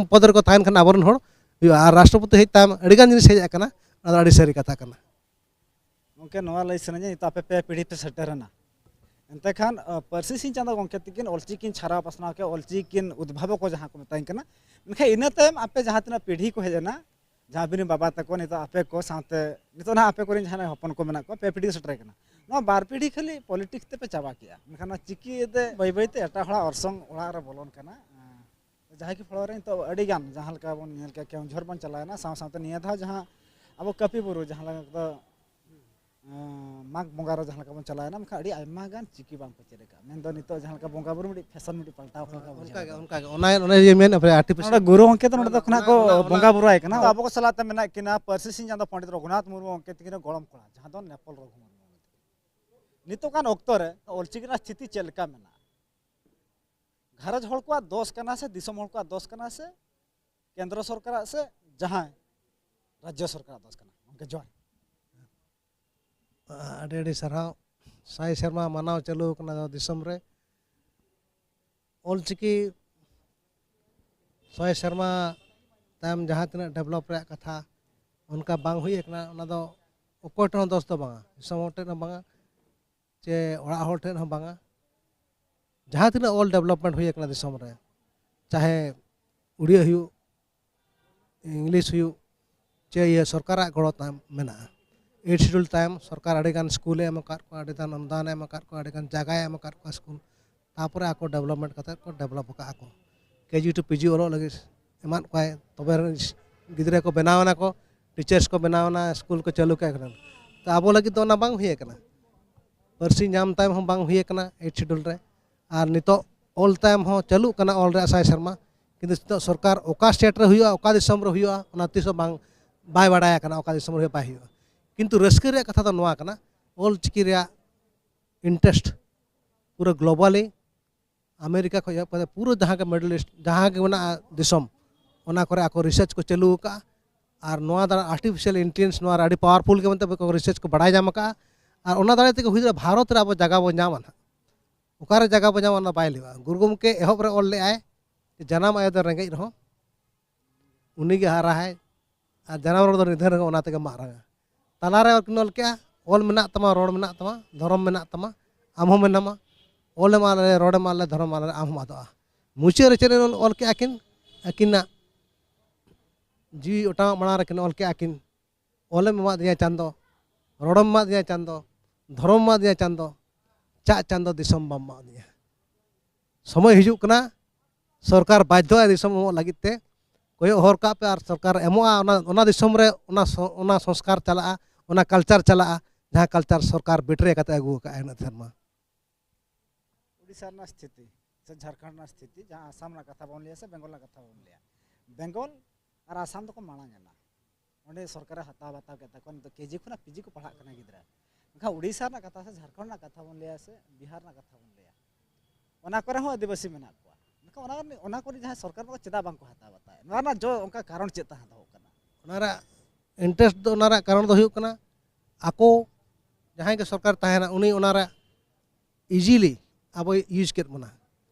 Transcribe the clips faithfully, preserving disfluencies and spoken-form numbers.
ᱯᱚᱫ ᱨᱮᱠᱚ ᱛᱟᱦᱮᱱ ᱠᱷᱟᱱ ᱟᱵᱚᱨᱮᱱ ᱦᱚᱲ ᱦᱩᱭᱩᱜᱼᱟ᱾ ᱟᱨ ᱨᱟᱥᱴᱨᱚᱯᱚᱛᱤ ᱦᱮᱡ ᱛᱟᱭᱚᱢ ᱟᱹᱰᱤᱜᱟᱱ ᱡᱤᱱᱤᱥ ᱦᱮᱡ ᱟᱠᱟᱱᱟ, ᱚᱱᱟ ᱫᱚ ᱟᱹᱰᱤ ᱥᱟᱹᱨᱤ ᱠᱟᱛᱷᱟ ᱠᱟᱱᱟ᱾ ᱜᱚᱢᱠᱮ, ᱱᱚᱣᱟ ᱞᱟᱹᱭ ᱥᱟᱱᱟᱧᱟ, ᱱᱤᱛᱚᱜ ᱟᱯᱮ ᱯᱮ ᱯᱤᱲᱦᱤ ᱯᱮ ᱥᱮᱴᱮᱨᱮᱱᱟ, ᱮᱱᱛᱮ ᱠᱷᱟᱱ ᱟᱹ, ᱯᱟᱹᱨᱥᱤ ᱥᱤᱧ ᱪᱟᱸᱫᱚ ᱜᱚᱢᱠᱮ ᱛᱤᱠᱤᱱ ᱚᱞᱪᱤᱠᱤᱧ ᱪᱷᱟᱨᱟᱣ ᱯᱟᱥᱱᱟᱣ ᱠᱮᱫ, ᱚᱞᱪᱤᱠᱤ ᱠᱤᱱ ᱩᱫᱽᱵᱷᱟᱵᱚᱠ ᱠᱚ ᱡᱟᱦᱟᱸ ᱠᱚ ᱢᱮᱛᱟᱧ ᱠᱟᱱᱟ, ᱢᱮᱱᱠᱷᱟᱱ ᱤᱱᱟᱹ ᱛᱟᱭᱚᱢ ᱟᱯᱮ ᱡᱟᱦᱟᱸ ᱛᱤᱱᱟᱹᱜ ᱯᱤᱲᱦᱤ ᱠᱚ ᱦᱮᱡ ᱮᱱᱟ, ᱡᱟᱦᱟᱸ ᱟᱹᱵᱤᱱ ᱨᱮᱱ ᱵᱟᱵᱟ ᱛᱟᱠᱚ, ᱱᱤᱛᱚᱜ ᱟᱯᱮ ᱠᱚ ᱥᱟᱶᱛᱮ ᱱᱤᱛᱚᱜ ᱱᱟᱦᱟᱜ ᱟᱯᱮ ᱠᱚᱨᱮᱱ ᱡᱟᱦᱟᱸᱭ ᱦᱚᱯᱚᱱ ᱠᱚ ᱢᱮᱱᱟᱜ ᱠᱚᱣᱟ, ᱯᱮ ᱯᱤᱲᱦᱤ ᱥᱮᱴᱮᱨ ᱠᱟᱱᱟ, ᱱᱚᱣᱟ ᱵᱟᱨ ᱯᱤᱲᱦᱤ ᱠᱷᱟᱹᱞᱤ ᱯᱚᱞᱤᱴᱤᱠᱥ ᱛᱮᱯᱮ ᱪᱟᱵᱟ ᱠᱮᱜᱼᱟ᱾ ᱢᱮᱱᱠᱷᱟᱱ ᱱᱚᱣᱟ ᱪᱤᱠᱤ ᱛᱮ ᱵᱟᱹᱭ ᱵᱟᱹᱭ ᱛᱮ ᱮᱴᱟᱜ ᱦᱚᱲᱟᱜ ᱚᱨᱥᱚᱝ ᱚᱲᱟᱜ ᱨᱮ ᱵᱚᱞᱚᱱ ᱠᱟᱱᱟ᱾ ᱡᱟᱦᱟᱸᱭ ᱠᱤ ᱯᱷᱚᱞᱚ ᱨᱮ ᱱᱤᱛᱚᱜ ᱟᱹᱰᱤ ᱜᱟᱱ, ᱡᱟᱦᱟᱸ ᱞᱮᱠᱟ ᱵᱚᱱ ᱧᱮᱞ ᱠᱮᱜᱼᱟ, ᱠᱮᱣᱚᱱᱡᱷᱚᱨ ᱵᱚᱱ ᱪᱟᱞᱟᱣᱮᱱᱟ, ᱥᱟᱶ ᱥᱟᱶᱛᱮ ᱱᱤᱭᱟᱹ ᱫᱷᱟᱣ ᱡᱟᱦᱟᱸ ᱟᱵᱚ ᱠᱟᱹᱯᱤ ᱵᱩᱨᱩ ᱡᱟᱦᱟᱸ ᱞᱮᱠᱟ ᱫᱚ, ᱮᱸ, ᱢᱟᱜᱽ ᱵᱚᱸᱜᱟ ᱨᱮ ᱡᱟᱦᱟᱸ ᱞᱮᱠᱟ ᱵᱚᱱ ᱪᱟᱞᱟᱣᱮᱱᱟ, ᱢᱮᱱᱠᱷᱟᱱ ᱟᱹᱰᱤ ᱟᱭᱢᱟ ᱜᱟᱱ ᱪᱤᱠᱤ ᱵᱟᱝ ᱠᱚ ᱪᱮᱫ ᱟᱠᱟᱫ᱾ ᱢᱮᱱᱫᱚ ᱱᱤᱛᱚᱜ ᱡᱟᱦᱟᱸ ᱞᱮᱠᱟ ᱵᱚᱸᱜᱟ ᱵᱩᱨᱩ ᱢᱤᱫᱴᱤᱡ ᱯᱷᱮᱥᱚᱱ ᱢᱤᱫᱴᱤᱡ ᱯᱟᱞᱴᱟᱣ ᱟᱠᱟᱱ ᱞᱮᱠᱟ ᱵᱩᱡᱷᱟᱹᱣ ᱚᱱᱠᱟᱜᱮ, ᱠᱟᱱᱟ᱾ ᱚᱱᱠᱟᱜᱮ, ᱚᱱᱟ ᱚᱱᱟ ᱤᱭᱟᱹ ᱢᱮᱱ ᱟᱯᱮ ᱟᱨᱴᱤᱯᱷᱤᱥᱤᱭᱟᱞ᱾ ᱱᱚᱰᱮ ᱜᱩᱨᱩ ᱜᱚᱢᱠᱮ ᱫᱚ ᱱᱚᱰᱮ ᱫᱚ ᱠᱷᱚᱱᱟᱜ ᱠᱚ ᱚᱱᱟ- ᱚᱱᱟ- ᱵᱚᱸᱜᱟ ᱵᱩᱨᱩ ᱟᱭ ᱠᱟᱱᱟ᱾ ᱟᱵᱚ ᱠᱚ ᱥᱟᱞᱟᱜ ᱛᱮ ᱢᱮᱱᱟᱜ ᱠᱤᱱᱟ ᱯᱟᱹᱨᱥᱤ ᱥᱤᱧ ᱪᱟᱸᱫᱚ ᱯᱚᱱᱰᱤᱛ ᱨᱚᱜᱷᱩᱱᱟᱛᱷ ᱢᱩᱨᱢᱩ ᱜᱚᱢᱠᱮ ᱛᱤᱠᱤᱱ ᱨᱮᱱ ᱜᱚᱲᱚᱢ ᱠᱚᱲᱟ, ᱡᱟᱦᱟᱸ ᱫᱚ ᱱᱮᱯᱚᱞ ᱨᱚᱜᱷᱩ ᱢᱩᱨᱢᱩ᱾ ᱱᱤᱛᱚᱜᱟᱱ ᱚᱠᱛᱚ ᱨᱮ ᱚᱞᱪᱤᱠᱤ ᱨᱮᱱᱟᱜ ᱥᱛᱷᱤᱛᱤ ᱪᱮᱫ ᱞᱮᱠᱟ ᱢᱮᱱᱟᱜᱼᱟ? ᱜᱷᱟᱨᱚᱸᱡᱽ ᱦᱚᱲ ᱠᱚᱣᱟᱜ ᱫᱚᱥ ᱠᱟᱱᱟ ᱥᱮ ᱫᱤᱥᱚᱢ ᱦᱚᱲ ᱠᱚᱣᱟᱜ ᱫᱚᱥ ᱠᱟᱱᱟ ᱥᱮ ᱠᱮᱱᱫᱨᱚ ᱥᱚᱨᱠᱟᱨᱟᱜ ᱥᱮ ᱡᱟᱦᱟᱸᱭ ᱨᱟᱡᱽᱡᱚ ᱥᱚᱨᱠᱟᱨᱟᱜ ᱫᱚᱥ ᱠᱟᱱᱟ? ᱜᱚᱢᱠᱮ, ᱡᱚᱦᱟᱨ᱾ ᱟᱹᱰᱤ ᱟᱹᱰᱤ ᱥᱟᱨᱦᱟᱣ᱾ ᱥᱟᱭ ᱥᱮᱨᱢᱟ ᱢᱟᱱᱟᱣ ᱪᱟᱹᱞᱩ ᱟᱠᱟᱱᱟ ᱫᱤᱥᱚᱢ ᱨᱮ᱾ ᱚᱞᱪᱤᱠᱤ ᱥᱟᱭ ᱥᱮᱨᱢᱟ ᱛᱟᱭᱚᱢ ᱡᱟᱦᱟᱸ ᱛᱤᱱᱟᱹᱜ ᱰᱮᱵᱷᱞᱚᱯ ᱨᱮᱭᱟᱜ ᱠᱟᱛᱷᱟ, ᱚᱱᱠᱟ ᱵᱟᱝ ᱦᱩᱭ ᱟᱠᱟᱱᱟ᱾ ᱚᱱᱟ ᱫᱚ ᱚᱠᱚᱭ ᱴᱷᱮᱱ ᱦᱚᱸ ᱫᱚᱥ ᱫᱚ ᱵᱟᱝᱟ, ᱫᱤᱥᱚᱢ ᱦᱚᱲ ᱴᱷᱮᱱ ᱦᱚᱸ ᱵᱟᱝᱟ, ᱪᱮ ᱚᱲᱟᱜ ᱦᱚᱲ ᱴᱷᱮᱱ ᱦᱚᱸ ᱵᱟᱝᱟ᱾ ᱡᱟᱦᱟᱸ ᱛᱤᱱᱟᱹᱜ ᱚᱞ ᱰᱮᱵᱷᱞᱚᱯᱢᱮᱱᱴ ᱦᱩᱭ ᱟᱠᱟᱱᱟ ᱫᱤᱥᱚᱢ ᱨᱮ, ᱪᱟᱦᱮ ᱩᱲᱤᱭᱟᱹ ᱦᱩᱭᱩᱜ, ᱤᱝᱞᱤᱥ ᱦᱩᱭᱩᱜ, ᱪᱮ ᱤᱭᱟᱹ ᱥᱚᱨᱠᱟᱨᱟᱜ ᱜᱚᱲᱚ ᱛᱟᱭᱚᱢ ᱢᱮᱱᱟᱜᱼᱟ᱾ ᱮᱭᱤᱴ ᱥᱤᱰᱩᱞ ᱛᱟᱭᱚᱢ ᱥᱚᱨᱠᱟᱨ ᱟᱹᱰᱤᱜᱟᱱ ᱥᱠᱩᱞᱮ ᱮᱢ ᱟᱠᱟᱫ ᱠᱚᱣᱟ, ᱟᱹᱰᱤᱜᱟᱱ ᱚᱱᱩᱫᱟᱱᱮ ᱮᱢ ᱟᱠᱟᱫ ᱠᱚᱣᱟ, ᱟᱹᱰᱤᱜᱟᱱ ᱡᱟᱭᱜᱟᱭ ᱮᱢ ᱟᱠᱟᱫ ᱠᱚᱣᱟ ᱥᱠᱩᱞ᱾ ᱛᱟᱯᱚᱨᱮ ᱟᱠᱚ ᱰᱮᱵᱷᱞᱚᱯᱢᱮᱱᱴ ᱠᱟᱛᱮ ᱠᱚ ᱰᱮᱵᱷᱞᱚᱯ ᱟᱠᱟᱫ ᱟᱠᱚ᱾ ᱠᱮᱡᱤ ᱴᱩ ᱯᱤᱡᱤ ᱚᱞᱚᱜ ᱞᱟᱹᱜᱤᱫ ᱮᱢᱟᱫ ᱠᱚᱣᱟᱭ, ᱛᱚᱵᱮ ᱜᱤᱫᱽᱨᱟᱹ ᱠᱚ ᱵᱮᱱᱟᱣ ᱮᱱᱟ ᱠᱚ, ᱴᱤᱪᱟᱨᱥ ᱠᱚ ᱵᱮᱱᱟᱣ ᱮᱱᱟ, ᱥᱠᱩᱞ ᱠᱚ ᱪᱟᱹᱞᱩ ᱠᱮᱫ ᱠᱟᱱᱟ᱾ ᱛᱚ ᱟᱵᱚ ᱞᱟᱹᱜᱤᱫ ᱫᱚ ᱚᱱᱟ ᱵᱟᱝ ᱦᱩᱭ ᱟᱠᱟᱱᱟ᱾ ᱯᱟᱹᱨᱥᱤ ᱧᱟᱢ ᱛᱟᱭᱚᱢ ᱦᱚᱸ ᱵᱟᱝ ᱦᱩᱭ ᱟᱠᱟᱱᱟ ᱮᱭᱤᱴ ᱥᱤᱰᱩᱞ ᱨᱮ, ᱟᱨ ᱱᱤᱛᱚᱜ ᱚᱞ ᱛᱟᱭᱚᱢ ᱦᱚᱸ ᱪᱟᱹᱞᱩᱜ ᱠᱟᱱᱟ ᱚᱞ ᱨᱮᱭᱟᱜ ᱥᱟᱭ ᱥᱮᱨᱢᱟ, ᱠᱤᱱᱛᱩ ᱱᱤᱛᱚᱜ ᱥᱚᱨᱠᱟᱨ ᱚᱠᱟ ᱥᱴᱮᱴ ᱨᱮ ᱦᱩᱭᱩᱜᱼᱟ, ᱚᱠᱟ ᱫᱤᱥᱚᱢ ᱨᱮ ᱦᱩᱭᱩᱜᱼᱟ, ᱚᱱᱟ ᱛᱤᱥ ᱦᱚᱸ ᱵᱟᱝ, ᱵᱟᱭ ᱵᱟᱲᱟᱭ ᱟᱠᱟᱱᱟ ᱚᱠᱟ ᱫᱤᱥᱚᱢ ᱨᱮ ᱦᱩᱭᱩᱜᱼᱟ, ᱵᱟᱭ ᱦᱩᱭᱩᱜᱼᱟ᱾ ᱠᱤᱱᱛᱩ ᱨᱟᱹᱥᱠᱟᱹ ᱨᱮᱭᱟᱜ ᱠᱟᱛᱷᱟ ᱫᱚ ᱱᱚᱣᱟ ᱠᱟᱱᱟ, ᱚᱞ ᱪᱤᱠᱤ ᱨᱮᱭᱟᱜ ᱤᱱᱴᱟᱨᱮᱥᱴ ᱯᱩᱨᱟᱹ ᱜᱞᱳᱵᱟᱞᱤ, ᱟᱢᱮᱨᱤᱠᱟ ᱠᱷᱚᱱ ᱮᱦᱚᱵ ᱠᱟᱛᱮ ᱯᱩᱨᱟᱹ ᱡᱟᱦᱟᱸ ᱜᱮ ᱢᱤᱰᱚᱞ ᱤᱥᱴ ᱡᱟᱦᱟᱸ ᱜᱮ ᱢᱮᱱᱟᱜᱼᱟ ᱫᱤᱥᱚᱢ, ᱚᱱᱟ ᱠᱚᱨᱮ ᱟᱠᱚ ᱨᱤᱥᱟᱨᱪ ᱠᱚ ᱪᱟᱹᱞᱩ ᱟᱠᱟᱫᱼᱟ᱾ ᱟᱨ ᱱᱚᱣᱟ ᱫᱚ ᱟᱨᱴᱤᱯᱷᱤᱥᱤᱭᱟᱞ ᱤᱱᱴᱮᱞᱤᱡᱮᱱᱥ ᱱᱚᱣᱟ ᱨᱮ ᱟᱹᱰᱤ ᱯᱟᱣᱟᱨᱯᱷᱩᱞ ᱜᱮ ᱢᱮᱱᱛᱮ ᱠᱚ ᱨᱤᱥᱟᱨᱪ ᱠᱚ ᱵᱟᱲᱟᱭ ᱧᱟᱢ ᱟᱠᱟᱫᱼᱟ᱾ ᱟᱨ ᱚᱱᱟ ᱫᱟᱨᱟᱭ ᱛᱮᱜᱮ ᱦᱩᱭ ᱫᱟᱲᱮᱭᱟᱜᱼᱟ ᱵᱷᱟᱨᱚᱛ ᱨᱮ ᱟᱵᱚ ᱡᱟᱭᱜᱟ ᱵᱚᱱ ᱧᱟᱢᱟ ᱱᱟᱦᱟᱜ᱾ ᱚᱠᱟᱨᱮ ᱡᱟᱭᱜᱟ ᱵᱚᱱ ᱧᱟᱢᱟ ᱚᱱᱟ ᱵᱟᱭ ᱞᱟᱹᱭᱟ᱾ ᱜᱩᱨᱩ ᱜᱚᱢᱠᱮ ᱮᱦᱚᱵ ᱨᱮ ᱚᱞ ᱞᱮᱫᱟᱭ, ᱡᱟᱱᱟᱢ ᱟᱭᱳ ᱫᱚ ᱨᱮᱸᱜᱮᱡ ᱨᱮᱦᱚᱸ ᱩᱱᱤᱜᱮ ᱦᱟᱨᱟᱭ᱾ ᱟᱨ ᱡᱟᱱᱟᱢ ᱨᱚᱲ ᱫᱚ ᱱᱤᱫᱷᱟᱹᱱ ᱨᱮᱜᱮ ᱚᱱᱟ ᱛᱮᱜᱮ ᱢᱟᱜ ᱨᱟᱝᱟ᱾ ᱛᱟᱞᱟᱨᱮ ᱠᱤᱱ ᱚᱞ ᱠᱮᱜᱼᱟ, ᱚᱞ ᱢᱮᱱᱟᱜ ᱛᱟᱢᱟ, ᱨᱚᱲ ᱢᱮᱱᱟᱜ ᱛᱟᱢᱟ, ᱫᱷᱚᱨᱚᱢ ᱢᱮᱱᱟᱜ ᱛᱟᱢᱟ, ᱟᱢ ᱦᱚᱸ ᱢᱮᱱᱟᱢᱟ, ᱚᱞᱮᱢ ᱟᱫ ᱞᱮᱨᱮ, ᱨᱚᱲᱮᱢ ᱟᱫ ᱞᱮᱨᱮ, ᱫᱷᱚᱨᱚᱢ ᱟᱫ ᱞᱮᱨᱮ, ᱟᱢ ᱦᱚᱸᱢ ᱟᱫᱚᱜᱼᱟ᱾ ᱢᱩᱪᱟᱹᱫ ᱨᱮ ᱪᱮᱫ ᱮ ᱚᱞ ᱠᱮᱜᱼᱟ ᱠᱤᱱ? ᱟᱹᱠᱤᱱᱟᱜ ᱡᱤᱣᱤ ᱚᱴᱟᱝᱚᱜ ᱢᱟᱲᱟᱝ ᱨᱮᱠᱤᱱ ᱚᱞ ᱠᱮᱜᱼᱟ ᱠᱤᱱ, ᱚᱞᱮᱢ ᱮᱢᱟᱫᱤᱧᱟ ᱪᱟᱸᱫᱚ, ᱨᱚᱲᱮᱢ ᱮᱢᱟᱫᱤᱧᱟ ᱪᱟᱸᱫᱚ, ᱫᱷᱚᱨᱚᱢ ᱮᱢᱟᱫᱤᱧᱟ ᱪᱟᱸᱫᱚ, ᱪᱟᱜ ᱪᱟᱸᱫᱚ ᱫᱤᱥᱚᱢ ᱵᱟᱢ ᱮᱢᱟᱫᱤᱧᱟ᱾ ᱥᱚᱢᱚᱭ ᱦᱤᱡᱩᱜ ᱠᱟᱱᱟ, ᱥᱚᱨᱠᱟᱨ ᱵᱟᱫᱽᱫᱷᱚᱜᱼᱟᱭ ᱫᱤᱥᱚᱢ ᱮᱢᱚᱜ ᱞᱟᱹᱜᱤᱫ ᱛᱮ᱾ ᱠᱚᱭᱚᱜ ᱦᱚᱨ ᱠᱟᱜ ᱯᱮ, ᱟᱨ ᱥᱚᱨᱠᱟᱨ ᱮᱢᱚᱜᱼᱟ᱾ ᱚᱱᱟ, ᱚᱱᱟ ᱫᱤᱥᱚᱢ ᱨᱮ ᱚᱱᱟ ᱥᱚ-, ᱚᱱᱟ ᱥᱚᱝᱥᱠᱟᱨ ᱪᱟᱞᱟᱜᱼᱟ, ᱚᱱᱟ culture ᱪᱟᱞᱟᱜᱼᱟ, ᱡᱟᱦᱟᱸ culture ᱥᱚᱨᱠᱟᱨ betray ᱠᱟᱛᱮ ᱟᱹᱜᱩ ᱟᱠᱟᱫᱼᱟᱭ ᱩᱱᱟᱹᱜ ᱥᱮᱨᱢᱟ᱾ ᱳᱰᱤᱥᱟ ᱨᱮᱱᱟᱜ ᱥᱛᱷᱤᱛᱤ ᱥᱮ ᱡᱷᱟᱲᱠᱷᱚᱸᱰ ᱨᱮᱱᱟᱜ ᱥᱛᱷᱤᱛᱤ, ᱡᱟᱦᱟᱸ ᱟᱥᱟᱢ ᱨᱮᱱᱟᱜ ᱠᱟᱛᱷᱟ ᱵᱚᱱ ᱞᱟᱹᱭᱟ ᱥᱮ ᱵᱮᱝᱜᱚᱞ ᱨᱮᱱᱟᱜ ᱠᱟᱛᱷᱟ ᱵᱚᱱ ᱞᱟᱹᱭᱟ, ᱵᱮᱝᱜᱚᱞ ᱟᱨ ᱟᱥᱟᱢ ᱫᱚᱠᱚ ᱢᱟᱲᱟᱝ ᱮᱱᱟ᱾ ᱚᱸᱰᱮ ᱥᱚᱨᱠᱟᱨᱮ ᱦᱟᱛᱟᱣ ᱵᱟᱛᱟᱣ ᱠᱮᱫ ᱛᱟᱠᱚᱣᱟ, ᱱᱤᱛᱚᱜ ᱠᱮᱡᱤ ᱠᱷᱚᱱᱟᱜ ᱯᱤᱡᱤ ᱠᱚ ᱯᱟᱲᱦᱟᱜ ᱠᱟᱱᱟ ᱜᱤᱫᱽᱨᱟᱹ᱾ ᱢᱮᱱᱠᱷᱟᱱ ᱳᱰᱤᱥᱟ ᱨᱮᱱᱟᱜ ᱠᱟᱛᱷᱟ ᱥᱮ ᱡᱷᱟᱲᱠᱷᱚᱸᱰ ᱨᱮᱱᱟᱜ ᱠᱟᱛᱷᱟ ᱵᱚᱱ ᱞᱟᱹᱭᱟ ᱥᱮ ᱵᱤᱦᱟᱨ ᱨᱮᱱᱟᱜ ᱠᱟᱛᱷᱟ ᱵᱚᱱ ᱞᱟᱹᱭᱟ, ᱚᱱᱟ ᱠᱚᱨᱮ ᱦᱚᱸ ᱟᱹᱫᱤᱵᱟᱹᱥᱤ ᱢᱮᱱᱟᱜ ᱠᱚᱣᱟ᱾ ᱢᱮᱱᱠᱷᱟᱱ ᱚᱱᱟ, ᱚᱱᱟ ᱠᱚᱨᱮ ᱡᱟᱦᱟᱸᱭ ᱥᱚᱨᱠᱟᱨ ᱵᱟᱠᱚ ᱪᱮᱫᱟᱜ ᱵᱟᱝᱠᱚ ᱦᱟᱛᱟᱣ ᱵᱟᱛᱟᱣᱮᱫ? ᱱᱚᱣᱟ ᱨᱮᱱᱟᱜ ᱡᱚ ᱚᱱᱠᱟ ᱠᱟᱨᱚᱱ ᱪᱮᱫ ᱛᱟᱦᱮᱸ ᱫᱚᱦᱚ ᱠᱟᱱᱟ? ᱚᱱᱟ ᱨᱮᱭᱟᱜ interest ᱫᱚ, ᱚᱱᱟ ᱨᱮᱭᱟᱜ ᱠᱟᱨᱚᱱ ᱫᱚ ᱦᱩᱭᱩᱜ ᱠᱟᱱᱟ, ᱟᱠᱚ ᱡᱟᱦᱟᱸᱭ ᱜᱮ ᱥᱚᱨᱠᱟᱨ ᱛᱟᱦᱮᱱᱟ, ᱩᱱᱤ ᱚᱱᱟ ᱨᱮ easily ᱟᱵᱚᱭ use ᱠᱮᱫ ᱵᱚᱱᱟ,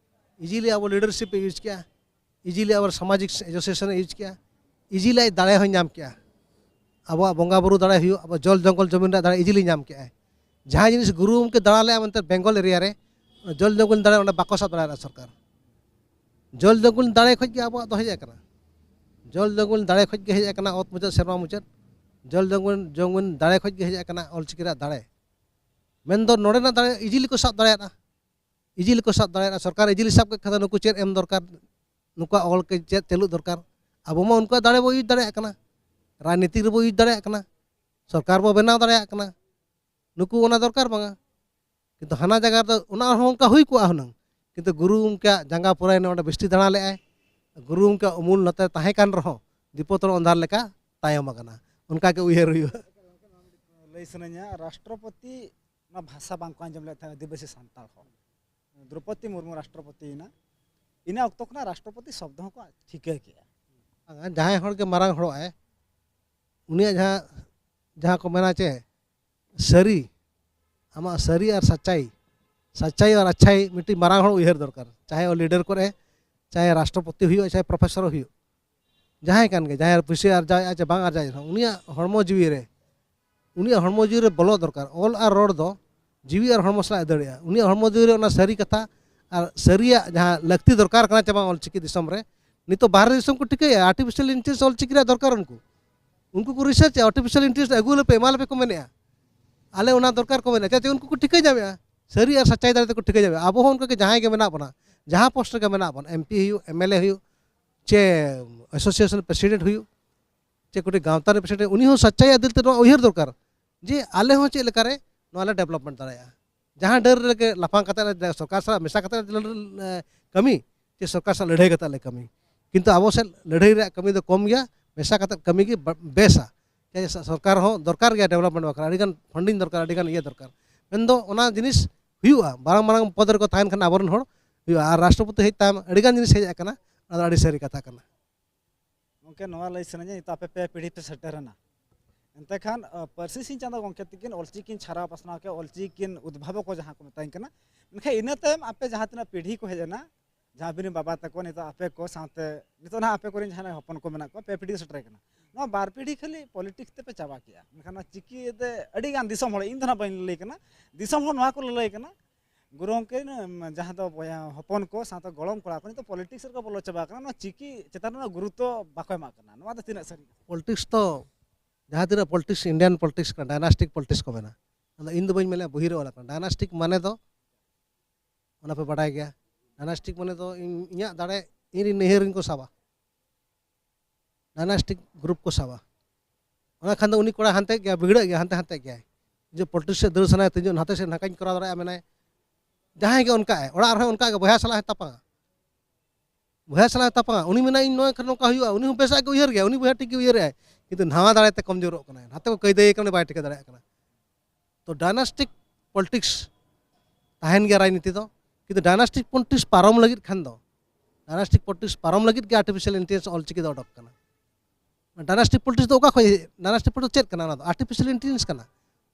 easily ᱟᱵᱚ leadership ᱮ use ᱠᱮᱜᱼᱟ, easily ᱟᱵᱚ ᱥᱟᱢᱟᱡᱤᱠ association ᱮ use ᱠᱮᱜᱼᱟ, easily ᱟᱡ ᱫᱟᱲᱮ ᱦᱚᱸᱭ ᱧᱟᱢ ᱠᱮᱜᱼᱟ᱾ ᱟᱵᱚᱣᱟᱜ ᱵᱚᱸᱜᱟ ᱵᱩᱨᱩ ᱫᱟᱲᱮ ᱦᱩᱭᱩᱜ, ᱟᱵᱚ ᱡᱚᱞ ᱡᱚᱝᱜᱚᱞ ᱡᱚᱢᱤᱱ ᱨᱮᱭᱟᱜ ᱫᱟᱲᱮ easily ᱧᱟᱢ ᱠᱮᱜᱼᱟᱭ᱾ ᱡᱟᱦᱟᱸ ᱡᱤᱱᱤᱥ ᱜᱩᱨᱩ ᱜᱚᱢᱠᱮ ᱫᱟᱬᱟ ᱞᱮᱜᱼᱟ ᱢᱮᱱᱛᱮ ᱵᱮᱝᱜᱚᱞ area ᱨᱮ, ᱚᱱᱟ ᱡᱚᱞ ᱡᱚᱝᱜᱚᱞ ᱫᱟᱲᱮ ᱚᱸᱰᱮ ᱵᱟᱠᱚ ᱥᱟᱵ ᱫᱟᱲᱮᱭᱟᱜᱼᱟ ᱥᱚᱨᱠᱟᱨ᱾ ᱡᱚᱞ ᱡᱚᱝᱜᱚᱞ ᱫᱟᱲᱮ ᱠᱷᱚᱡ ᱜᱮ ᱟᱵᱚᱣᱟᱜ ᱫᱚ ᱦᱮᱡ ᱟᱠᱟᱱᱟ᱾ ᱡᱚᱞ ᱡᱚᱝᱜᱚᱞ ᱫᱟᱲᱮ ᱠᱷᱚᱡ ᱜᱮ ᱦᱮᱡ ᱟᱠᱟᱱᱟ, ᱚᱛ ᱢᱩᱪᱟᱹᱫ ᱥᱮᱨᱢᱟ ᱢᱩᱪᱟᱹᱫ᱾ ᱡᱚᱞ ᱡᱚᱝᱜᱚᱞ ᱡᱚᱝᱜᱚᱞ ᱫᱟᱲᱮ ᱠᱷᱚᱡ ᱜᱮ ᱦᱮᱡ ᱟᱠᱟᱱᱟ ᱚᱞᱪᱤᱠᱤ ᱨᱮᱭᱟᱜ ᱫᱟᱲᱮ᱾ ᱢᱮᱱᱫᱚ ᱱᱚᱰᱮᱱᱟᱜ ᱫᱟᱲᱮ easily ᱠᱚ ᱥᱟᱵ ᱫᱟᱲᱮᱭᱟᱜᱼᱟ, easily ᱠᱚ ᱥᱟᱵ ᱫᱟᱲᱮᱭᱟᱜᱼᱟ᱾ ᱥᱚᱨᱠᱟᱨ easily ᱥᱟᱵ ᱠᱮᱫ ᱠᱷᱟᱱ ᱫᱚ ᱱᱩᱠᱩ ᱪᱮᱫ ᱮᱢ ᱫᱚᱨᱠᱟᱨ, ᱱᱩᱠᱩᱣᱟᱜ ᱚᱞ ᱠᱚ ᱪᱮᱫ ᱪᱟᱹᱞᱩᱜ ᱫᱚᱨᱠᱟᱨ᱾ ᱟᱵᱚ ᱢᱟ ᱩᱱᱠᱩᱣᱟᱜ ᱫᱟᱲᱮ ᱵᱚ use ᱫᱟᱲᱮᱭᱟᱜ ᱠᱟᱱᱟ, ᱨᱟᱡᱽᱱᱤᱛᱤ ᱨᱮᱵᱚ use ᱫᱟᱲᱮᱭᱟᱜ ᱠᱟᱱᱟ, ᱥᱚᱨᱠᱟᱨ ᱵᱚ ᱵᱮᱱᱟᱣ ᱫᱟᱲᱮᱭᱟᱜ ᱠᱟᱱᱟ᱾ ᱱᱩᱠᱩ ᱚᱱᱟ ᱫᱚᱨᱠᱟᱨ ᱵᱟᱝᱟ᱾ ᱠᱤᱱᱛᱩ ᱦᱟᱱᱟ ᱡᱟᱭᱜᱟ ᱨᱮᱫᱚ ᱚᱱᱟ ᱦᱚᱸ ᱚᱱᱠᱟ ᱦᱩᱭ ᱠᱚᱜᱼᱟ ᱦᱩᱱᱟᱹᱝ, ᱠᱤᱱᱛᱩ ᱜᱩᱨᱩ ᱜᱚᱢᱠᱮᱭᱟᱜ ᱡᱟᱸᱜᱟ ᱯᱩᱨᱟᱭᱱᱟ ᱚᱸᱰᱮ ᱵᱤᱥᱴᱤ ᱫᱟᱬᱟ ᱞᱮᱜᱼᱟᱭ᱾ ᱜᱩᱨᱩ ᱜᱚᱢᱠᱮᱭᱟᱜ ᱩᱢᱩᱞ ᱱᱚᱛᱮ ᱛᱟᱦᱮᱸ ᱠᱟᱱ ᱨᱮᱦᱚᱸ ᱫᱤᱯᱚᱛᱚᱞ ᱚᱱᱫᱷᱟᱨ ᱞᱮᱠᱟ ᱛᱟᱭᱚᱢ ᱟᱠᱟᱱᱟ, ᱚᱱᱠᱟ ᱜᱮ ᱩᱭᱦᱟᱹᱨ ᱦᱩᱭᱩᱜᱼᱟ᱾ ᱞᱟᱹᱭ ᱥᱟᱱᱟᱧᱟ, ᱨᱟᱥᱴᱨᱚᱯᱚᱛᱤ ᱚᱱᱟ ᱵᱷᱟᱥᱟ ᱵᱟᱝᱠᱚ ᱟᱸᱡᱚᱢ ᱞᱮᱫ ᱛᱟᱦᱮᱸᱫ ᱟᱹᱫᱤᱵᱟᱹᱥᱤ ᱥᱟᱱᱛᱟᱲ ᱦᱚᱲ᱾ ᱫᱨᱚᱯᱚᱫᱤ ᱢᱩᱨᱢᱩ ᱨᱟᱥᱴᱨᱚᱯᱚᱛᱤᱭᱮᱱᱟ, ᱤᱱᱟᱹ ᱚᱠᱛᱚ ᱠᱷᱚᱱᱟᱜ ᱨᱟᱥᱴᱨᱚᱯᱚᱛᱤ ᱥᱚᱵᱫᱚ ᱦᱚᱸᱠᱚ ᱴᱷᱤᱠᱟᱹ ᱠᱮᱜᱼᱟ᱾ ᱵᱟᱝᱟ, ᱡᱟᱦᱟᱸᱭ ᱦᱚᱲ ᱜᱮ ᱢᱟᱨᱟᱝ ᱦᱚᱲᱚᱜ ᱟᱭ, ᱩᱱᱤᱭᱟᱜ ᱡᱟᱦᱟᱸ, ᱡᱟᱦᱟᱸ ᱠᱚ ᱢᱮᱱᱟ ᱪᱮ, ᱥᱟᱹᱨᱤ, ᱟᱢᱟᱜ ᱥᱟᱹᱨᱤ ᱟᱨ ᱥᱟᱪᱟᱭ, ᱥᱟᱪᱟᱭ ᱟᱨ ᱟᱪᱪᱷᱟᱭ ᱢᱤᱫᱴᱤᱡ ᱢᱟᱨᱟᱝ ᱦᱚᱲ ᱩᱭᱦᱟᱹᱨ ᱫᱚᱨᱠᱟᱨ, ᱪᱟᱦᱮ ᱚ leader ᱠᱚᱨᱮ, ᱪᱟᱦᱮ ᱨᱟᱥᱴᱨᱚᱯᱚᱛᱤ ᱦᱩᱭᱩᱜ, ᱪᱟᱦᱮ professor ᱦᱩᱭᱩᱜ᱾ ᱡᱟᱦᱟᱸᱭ ᱠᱟᱱ ᱜᱮ, ᱡᱟᱦᱟᱸᱭ ᱯᱩᱭᱥᱟᱹ ᱟᱨᱡᱟᱣᱮᱫᱼᱟ ᱪᱮ ᱵᱟᱝ ᱟᱨᱡᱟᱣᱮᱫ ᱨᱮᱦᱚᱸ, ᱩᱱᱤᱭᱟᱜ ᱦᱚᱲᱢᱚ ᱡᱤᱣᱤ ᱨᱮ, ᱩᱱᱤᱭᱟᱜ ᱦᱚᱲᱢᱚ ᱡᱤᱣᱤ ᱨᱮ ᱵᱚᱞᱚ ᱫᱚᱨᱠᱟᱨ᱾ ᱚᱞ ᱟᱨ ᱨᱚᱲ ᱫᱚ ᱡᱤᱣᱤ ᱟᱨ ᱦᱚᱲᱢᱚ ᱥᱟᱞᱟᱜ ᱮ ᱫᱟᱹᱲᱮᱜᱼᱟ᱾ ᱩᱱᱤᱭᱟᱜ ᱦᱚᱲᱢᱚ ᱡᱤᱣᱤ ᱨᱮ ᱚᱱᱟ ᱥᱟᱹᱨᱤ ᱠᱟᱛᱷᱟ ᱟᱨ ᱥᱟᱹᱨᱤᱭᱟᱜ ᱡᱟᱦᱟᱸ ᱞᱟᱹᱠᱛᱤ ᱫᱚᱨᱠᱟᱨ ᱠᱟᱱᱟ ᱪᱮ ᱵᱟᱝ ᱚᱞᱪᱤᱠᱤ ᱫᱤᱥᱚᱢ ᱨᱮ, ᱱᱤᱛᱚᱜ ᱵᱟᱦᱨᱮ ᱫᱤᱥᱚᱢ ᱠᱚ ᱴᱷᱤᱠᱟᱹᱭᱟ, artificial intelligence ᱚᱞᱪᱤᱠᱤ ᱨᱮᱭᱟᱜ ᱫᱚᱨᱠᱟᱨ ᱩᱱᱠᱩ᱾ ᱩᱱᱠᱩ ᱠᱚ research ᱮᱜᱼᱟ, artificial intelligence ᱟᱹᱜᱩ ᱞᱮᱯᱮ, ᱮᱢᱟ ᱞᱮᱯᱮ ᱠᱚ ᱢᱮᱱᱮᱜᱼᱟ᱾ ᱟᱞᱮ ᱚᱱᱟ ᱫᱚᱨᱠᱟᱨ ᱠᱚ ᱢᱮᱱᱮᱜᱼᱟ, ᱪᱮᱫᱟᱜ ᱪᱮ ᱩᱱᱠᱩ ᱠᱚ ᱴᱷᱤᱠᱟᱹ ᱧᱟᱢᱮᱜᱼᱟ, ᱥᱟᱹᱨᱤ ᱟᱨ ᱥᱟᱪᱟᱭ ᱫᱟᱲᱮ ᱛᱮᱠᱚ ᱴᱷᱤᱠᱟᱹ ᱧᱟᱢᱮᱜᱼᱟ᱾ ᱟᱵᱚ ᱦᱚᱸ ᱚᱱᱠᱟ ᱜᱮ ᱡᱟᱦᱟᱸᱭ ᱜᱮ ᱢᱮᱱᱟᱜ ᱵᱚᱱᱟ, ᱡᱟᱦᱟᱸ post ᱨᱮᱜᱮ ᱢᱮᱱᱟᱜ ᱵᱚᱱ, MP ᱦᱩᱭᱩᱜ, MLA ᱦᱩᱭᱩᱜ, ᱪᱮ association president ᱦᱩᱭᱩᱜ, ᱪᱮ ᱠᱚᱴᱤ ᱜᱟᱶᱛᱟ ᱨᱮ president, ᱩᱱᱤ ᱦᱚᱸ ᱥᱟᱪᱟᱭ ᱟᱨ ᱫᱤᱞ ᱛᱮ ᱱᱚᱣᱟ ᱩᱭᱦᱟᱹᱨ ᱫᱚᱨᱠᱟᱨ ᱡᱮ ᱟᱞᱮ ᱦᱚᱸ ᱪᱮᱫ ᱞᱮᱠᱟᱨᱮ ᱱᱚᱣᱟ ᱞᱮ development ᱫᱟᱲᱮᱭᱟᱜᱼᱟ᱾ ᱡᱟᱦᱟᱸ ᱰᱟᱹᱨ ᱨᱮᱜᱮ ᱞᱟᱯᱷᱟᱝ ᱠᱟᱛᱮ ᱥᱚᱨᱠᱟᱨ ᱥᱟᱞᱟᱜ ᱢᱮᱥᱟ ᱠᱟᱛᱮ ᱞᱮ ᱠᱟᱹᱢᱤ, ᱪᱮ ᱥᱚᱨᱠᱟᱨ ᱥᱟᱞᱟᱜ ᱞᱟᱹᱲᱦᱟᱹᱭ ᱠᱟᱛᱮ ᱞᱮ ᱠᱟᱹᱢᱤ, ᱠᱤᱱᱛᱩ ᱟᱵᱚ ᱥᱮᱫ ᱞᱟᱹᱲᱦᱟᱹᱭ ᱨᱮᱭᱟᱜ ᱠᱟᱹᱢᱤ ᱫᱚ ᱠᱚᱢ ᱜᱮᱭᱟ, ᱢᱮᱥᱟ ᱠᱟᱛᱮ ᱠᱟᱹᱢᱤ ᱜᱮ ᱵᱟ-, ᱵᱮᱥᱟ᱾ ᱪᱮ ᱥᱚᱨᱠᱟᱨ ᱦᱚᱸ ᱫᱚᱨᱠᱟᱨ ᱜᱮᱭᱟ development ᱵᱟᱠᱷᱨᱟ, ᱟᱹᱰᱤᱜᱟᱱ funding ᱫᱚᱨᱠᱟᱨ, ᱟᱹᱰᱤᱜᱟᱱ ᱤᱭᱟᱹ ᱫᱚᱨᱠᱟᱨ, ᱢᱮᱱᱫᱚ ᱚᱱᱟ ᱡᱤᱱᱤᱥ ᱦᱩᱭᱩᱜᱼᱟ᱾ ᱢᱟᱨᱟᱝ ᱢᱟᱨᱟᱝ ᱯᱚᱫᱽ ᱨᱮᱠᱚ ᱛᱟᱦᱮᱱ ᱠᱷᱟᱱ ᱟᱵᱚᱨᱮᱱ ᱦᱚᱲ ᱦᱩᱭᱩᱜᱼᱟ, ᱟᱨ ᱨᱟᱥᱴᱨᱚᱯᱚᱛᱤ ᱦᱮᱡ ᱛᱟᱭᱚᱢ ᱟᱹᱰᱤᱜᱟᱱ ᱡᱤᱱᱤᱥ ᱦᱮᱡ ᱟᱠᱟᱱᱟ, ᱚᱱᱟ ᱫᱚ ᱟᱹᱰᱤ ᱥᱟᱹᱨᱤ ᱠᱟᱛᱷᱟ ᱠᱟᱱᱟ᱾ ᱜᱚᱢᱠᱮ, ᱱᱚᱣᱟ ᱞᱟᱹᱭ ᱥᱟᱱᱟᱧᱟ, ᱱᱤᱛᱚᱜ ᱟᱯᱮ ᱯᱮ ᱯᱤᱲᱦᱤ ᱯᱮ ᱥᱮᱴᱮᱨᱮᱱᱟ, ᱮᱱᱛᱮ ᱠᱷᱟᱱ ᱯᱟᱹᱨᱥᱤ ᱥᱤᱧ ᱪᱟᱸᱫᱳ ᱜᱚᱢᱠᱮ ᱛᱤᱠᱤᱱ ᱚᱞᱪᱤᱠᱤ ᱠᱤᱱ ᱪᱷᱟᱨᱟᱣ ᱯᱟᱥᱱᱟᱣ ᱠᱮᱫ, ᱚᱞᱪᱤᱠᱤ ᱠᱤᱱ ᱩᱫᱽᱵᱷᱟᱵᱚᱠ ᱠᱚ ᱡᱟᱦᱟᱸ ᱠᱚ ᱢᱮᱛᱟᱧ ᱠᱟᱱᱟ, ᱢᱮᱱᱠᱷᱟᱱ ᱤᱱᱟᱹ ᱛᱟᱭᱚᱢ ᱟᱯᱮ ᱡᱟᱦᱟᱸ ᱛᱤᱱᱟᱹᱜ ᱯᱤᱲᱦᱤ ᱠᱚ ᱦᱮᱡ ᱮᱱᱟ, ᱡᱟᱦᱟᱸ ᱟᱹᱵᱤᱱ ᱨᱮᱱ ᱵᱟᱵᱟ ᱛᱟᱠᱚ, ᱱᱤᱛᱚᱜ ᱟᱯᱮ ᱠᱚ ᱥᱟᱶᱛᱮ ᱱᱤᱛᱚᱜ ᱱᱟᱦᱟᱜ ᱟᱯᱮ ᱠᱚᱨᱮᱱ ᱡᱟᱦᱟᱸᱭ ᱦᱚᱯᱚᱱ ᱠᱚ ᱢᱮᱱᱟᱜ ᱠᱚᱣᱟ, ᱯᱮ ᱯᱤᱲᱦᱤ ᱥᱮᱴᱮᱨ ᱠᱟᱱᱟ, ᱱᱚᱣᱟ ᱵᱟᱨ ᱯᱤᱲᱦᱤ ᱠᱷᱟᱹᱞᱤ politics ᱛᱮᱯᱮ ᱪᱟᱵᱟ ᱠᱮᱜᱼᱟ, ᱢᱮᱱᱠᱷᱟᱱ ᱱᱚᱣᱟ ᱪᱤᱠᱤ ᱛᱮ ᱟᱹᱰᱤ ᱜᱟᱱ ᱫᱤᱥᱚᱢ ᱦᱚᱲ, ᱤᱧ ᱫᱚ ᱱᱟᱦᱟᱜ ᱵᱟᱹᱧ ᱞᱟᱹᱞᱟᱹᱭ ᱠᱟᱱᱟ, ᱫᱤᱥᱚᱢ ᱦᱚᱲ ᱱᱚᱣᱟ ᱠᱚ ᱞᱟᱹᱞᱟᱹᱭ ᱠᱟᱱᱟ, ᱜᱩᱨᱩ ᱜᱚᱢᱠᱮ, ᱡᱟᱦᱟᱸ ᱫᱚ ᱵᱚᱭᱦᱟ ᱦᱚᱯᱚᱱ ᱠᱚ ᱥᱟᱶᱛᱮ ᱜᱚᱲᱚᱢ ᱠᱚᱲᱟ ᱠᱚ ᱱᱤᱛᱚᱜ politics ᱨᱮᱠᱚ ᱵᱚᱞᱚ ᱪᱟᱵᱟ ᱠᱟᱱᱟ, ᱱᱚᱣᱟ ᱪᱤᱠᱤ ᱪᱮᱛᱟᱱ ᱨᱮᱱᱟᱜ ᱜᱩᱨᱩᱛᱛᱚ ᱵᱟᱠᱚ ᱮᱢᱟᱜ ᱠᱟᱱᱟ᱾ ᱱᱚᱣᱟ ᱫᱚ ᱛᱤᱱᱟᱹᱜ ᱥᱟᱹᱨᱤ? Politics ᱫᱚ ᱡᱟᱦᱟᱸ ᱛᱤᱱᱟᱹᱜ politics, Indian politics ᱠᱟᱱᱟ, dynastic politics ᱠᱚ ᱢᱮᱱᱟ᱾ ᱟᱫᱚ ᱤᱧ ᱫᱚ ᱵᱟᱹᱧ ᱢᱮᱱᱟ ᱵᱚᱦᱤ ᱨᱮ ᱚᱞ ᱟᱠᱟᱱᱟ᱾ Dynastic ᱢᱟᱱᱮ ᱫᱚ ᱚᱱᱟ ᱯᱮ ᱵᱟᱰᱟᱭ ᱜᱮᱭᱟ᱾ Dynastic ᱢᱟᱱᱮ ᱫᱚ ᱤᱧ, ᱤᱧᱟᱹᱜ ᱫᱟᱲᱮ ᱤᱧ ᱨᱮᱱ ᱱᱟᱹᱭᱦᱟᱹᱨ ᱨᱮᱱ ᱠᱚ ᱥᱟᱵᱟ, dynastic group ᱠᱚ ᱥᱟᱵᱟ᱾ ᱚᱱᱟ ᱠᱷᱟᱱ ᱫᱚ ᱩᱱᱤ ᱠᱚᱲᱟ ᱦᱟᱱᱛᱮ ᱜᱮᱭᱟ, ᱵᱤᱜᱽᱲᱟᱹᱜ ᱜᱮᱭᱟ, ᱦᱟᱱᱛᱮ ᱦᱟᱱᱛᱮ ᱜᱮᱭᱟᱭ᱾ ᱡᱮ politics ᱥᱮᱫ ᱫᱟᱹᱲ ᱥᱟᱱᱟᱭᱟ, ᱛᱤᱧ ᱱᱟᱛᱮ ᱥᱮᱫ ᱱᱟᱠᱟᱧ ᱠᱚᱨᱟᱣ ᱫᱟᱲᱮᱭᱟᱜᱼᱟ ᱢᱮᱱᱟᱭ᱾ ᱡᱟᱦᱟᱸᱭ ᱜᱮ ᱚᱱᱠᱟᱜᱼᱟᱭ, ᱚᱲᱟᱜ ᱨᱮᱦᱚᱸ ᱚᱱᱠᱟᱜᱮ ᱵᱚᱭᱦᱟ ᱥᱟᱞᱟᱜ ᱦᱚᱸ ᱛᱟᱯᱟᱢᱟ᱾ ᱵᱚᱭᱦᱟ ᱥᱟᱞᱟᱜ ᱛᱟᱯᱟᱢᱟ, ᱩᱱᱤ ᱢᱮᱱᱟ ᱤᱧ ᱱᱚᱣᱟ ᱠᱷᱟᱱ ᱱᱚᱝᱠᱟ ᱦᱩᱭᱩᱜᱼᱟ, ᱩᱱᱤ ᱦᱚᱸ ᱵᱮᱥᱟᱜ ᱜᱮ ᱩᱭᱦᱟᱹᱨ ᱜᱮᱭᱟ, ᱩᱱᱤ ᱵᱚᱭᱦᱟ ᱴᱷᱤᱠ ᱜᱮ ᱩᱭᱦᱟᱹᱨᱮᱜᱼᱟᱭ, ᱠᱤᱱᱛᱩ ᱱᱟᱣᱟ ᱫᱟᱲᱮ ᱛᱮ ᱠᱚᱢᱡᱳᱨᱚᱜ ᱠᱟᱱᱟᱭ, ᱱᱟᱛᱮ ᱠᱚ ᱠᱟᱹᱭᱫᱟᱹᱭᱮ ᱠᱟᱱᱟ, ᱩᱱᱤ ᱵᱟᱭ ᱴᱷᱤᱠᱟᱹ ᱫᱟᱲᱮᱭᱟᱜ ᱠᱟᱱᱟ᱾ ᱛᱚ dynastic politics ᱛᱟᱦᱮᱱ ᱜᱮᱭᱟ ᱨᱟᱡᱽᱱᱤᱛᱤ ᱫᱚ, ᱠᱤᱱᱛᱩ dynastic politics ᱯᱟᱨᱚᱢ ᱞᱟᱹᱜᱤᱫ ᱠᱷᱟᱱ ᱫᱚ, dynastic politics ᱯᱟᱨᱚᱢ ᱞᱟᱹᱜᱤᱫ ᱜᱮ artificial intelligence ᱚᱞᱪᱤᱠᱤ ᱫᱚ ᱚᱰᱚᱠ ᱠᱟᱱᱟ᱾ Dynastic politics ᱫᱚ ᱚᱠᱟ ᱠᱷᱚᱱ, dynastic politics ᱪᱮᱫ ᱠᱟᱱᱟ? ᱚᱱᱟ ᱫᱚ artificial intelligence ᱠᱟᱱᱟ᱾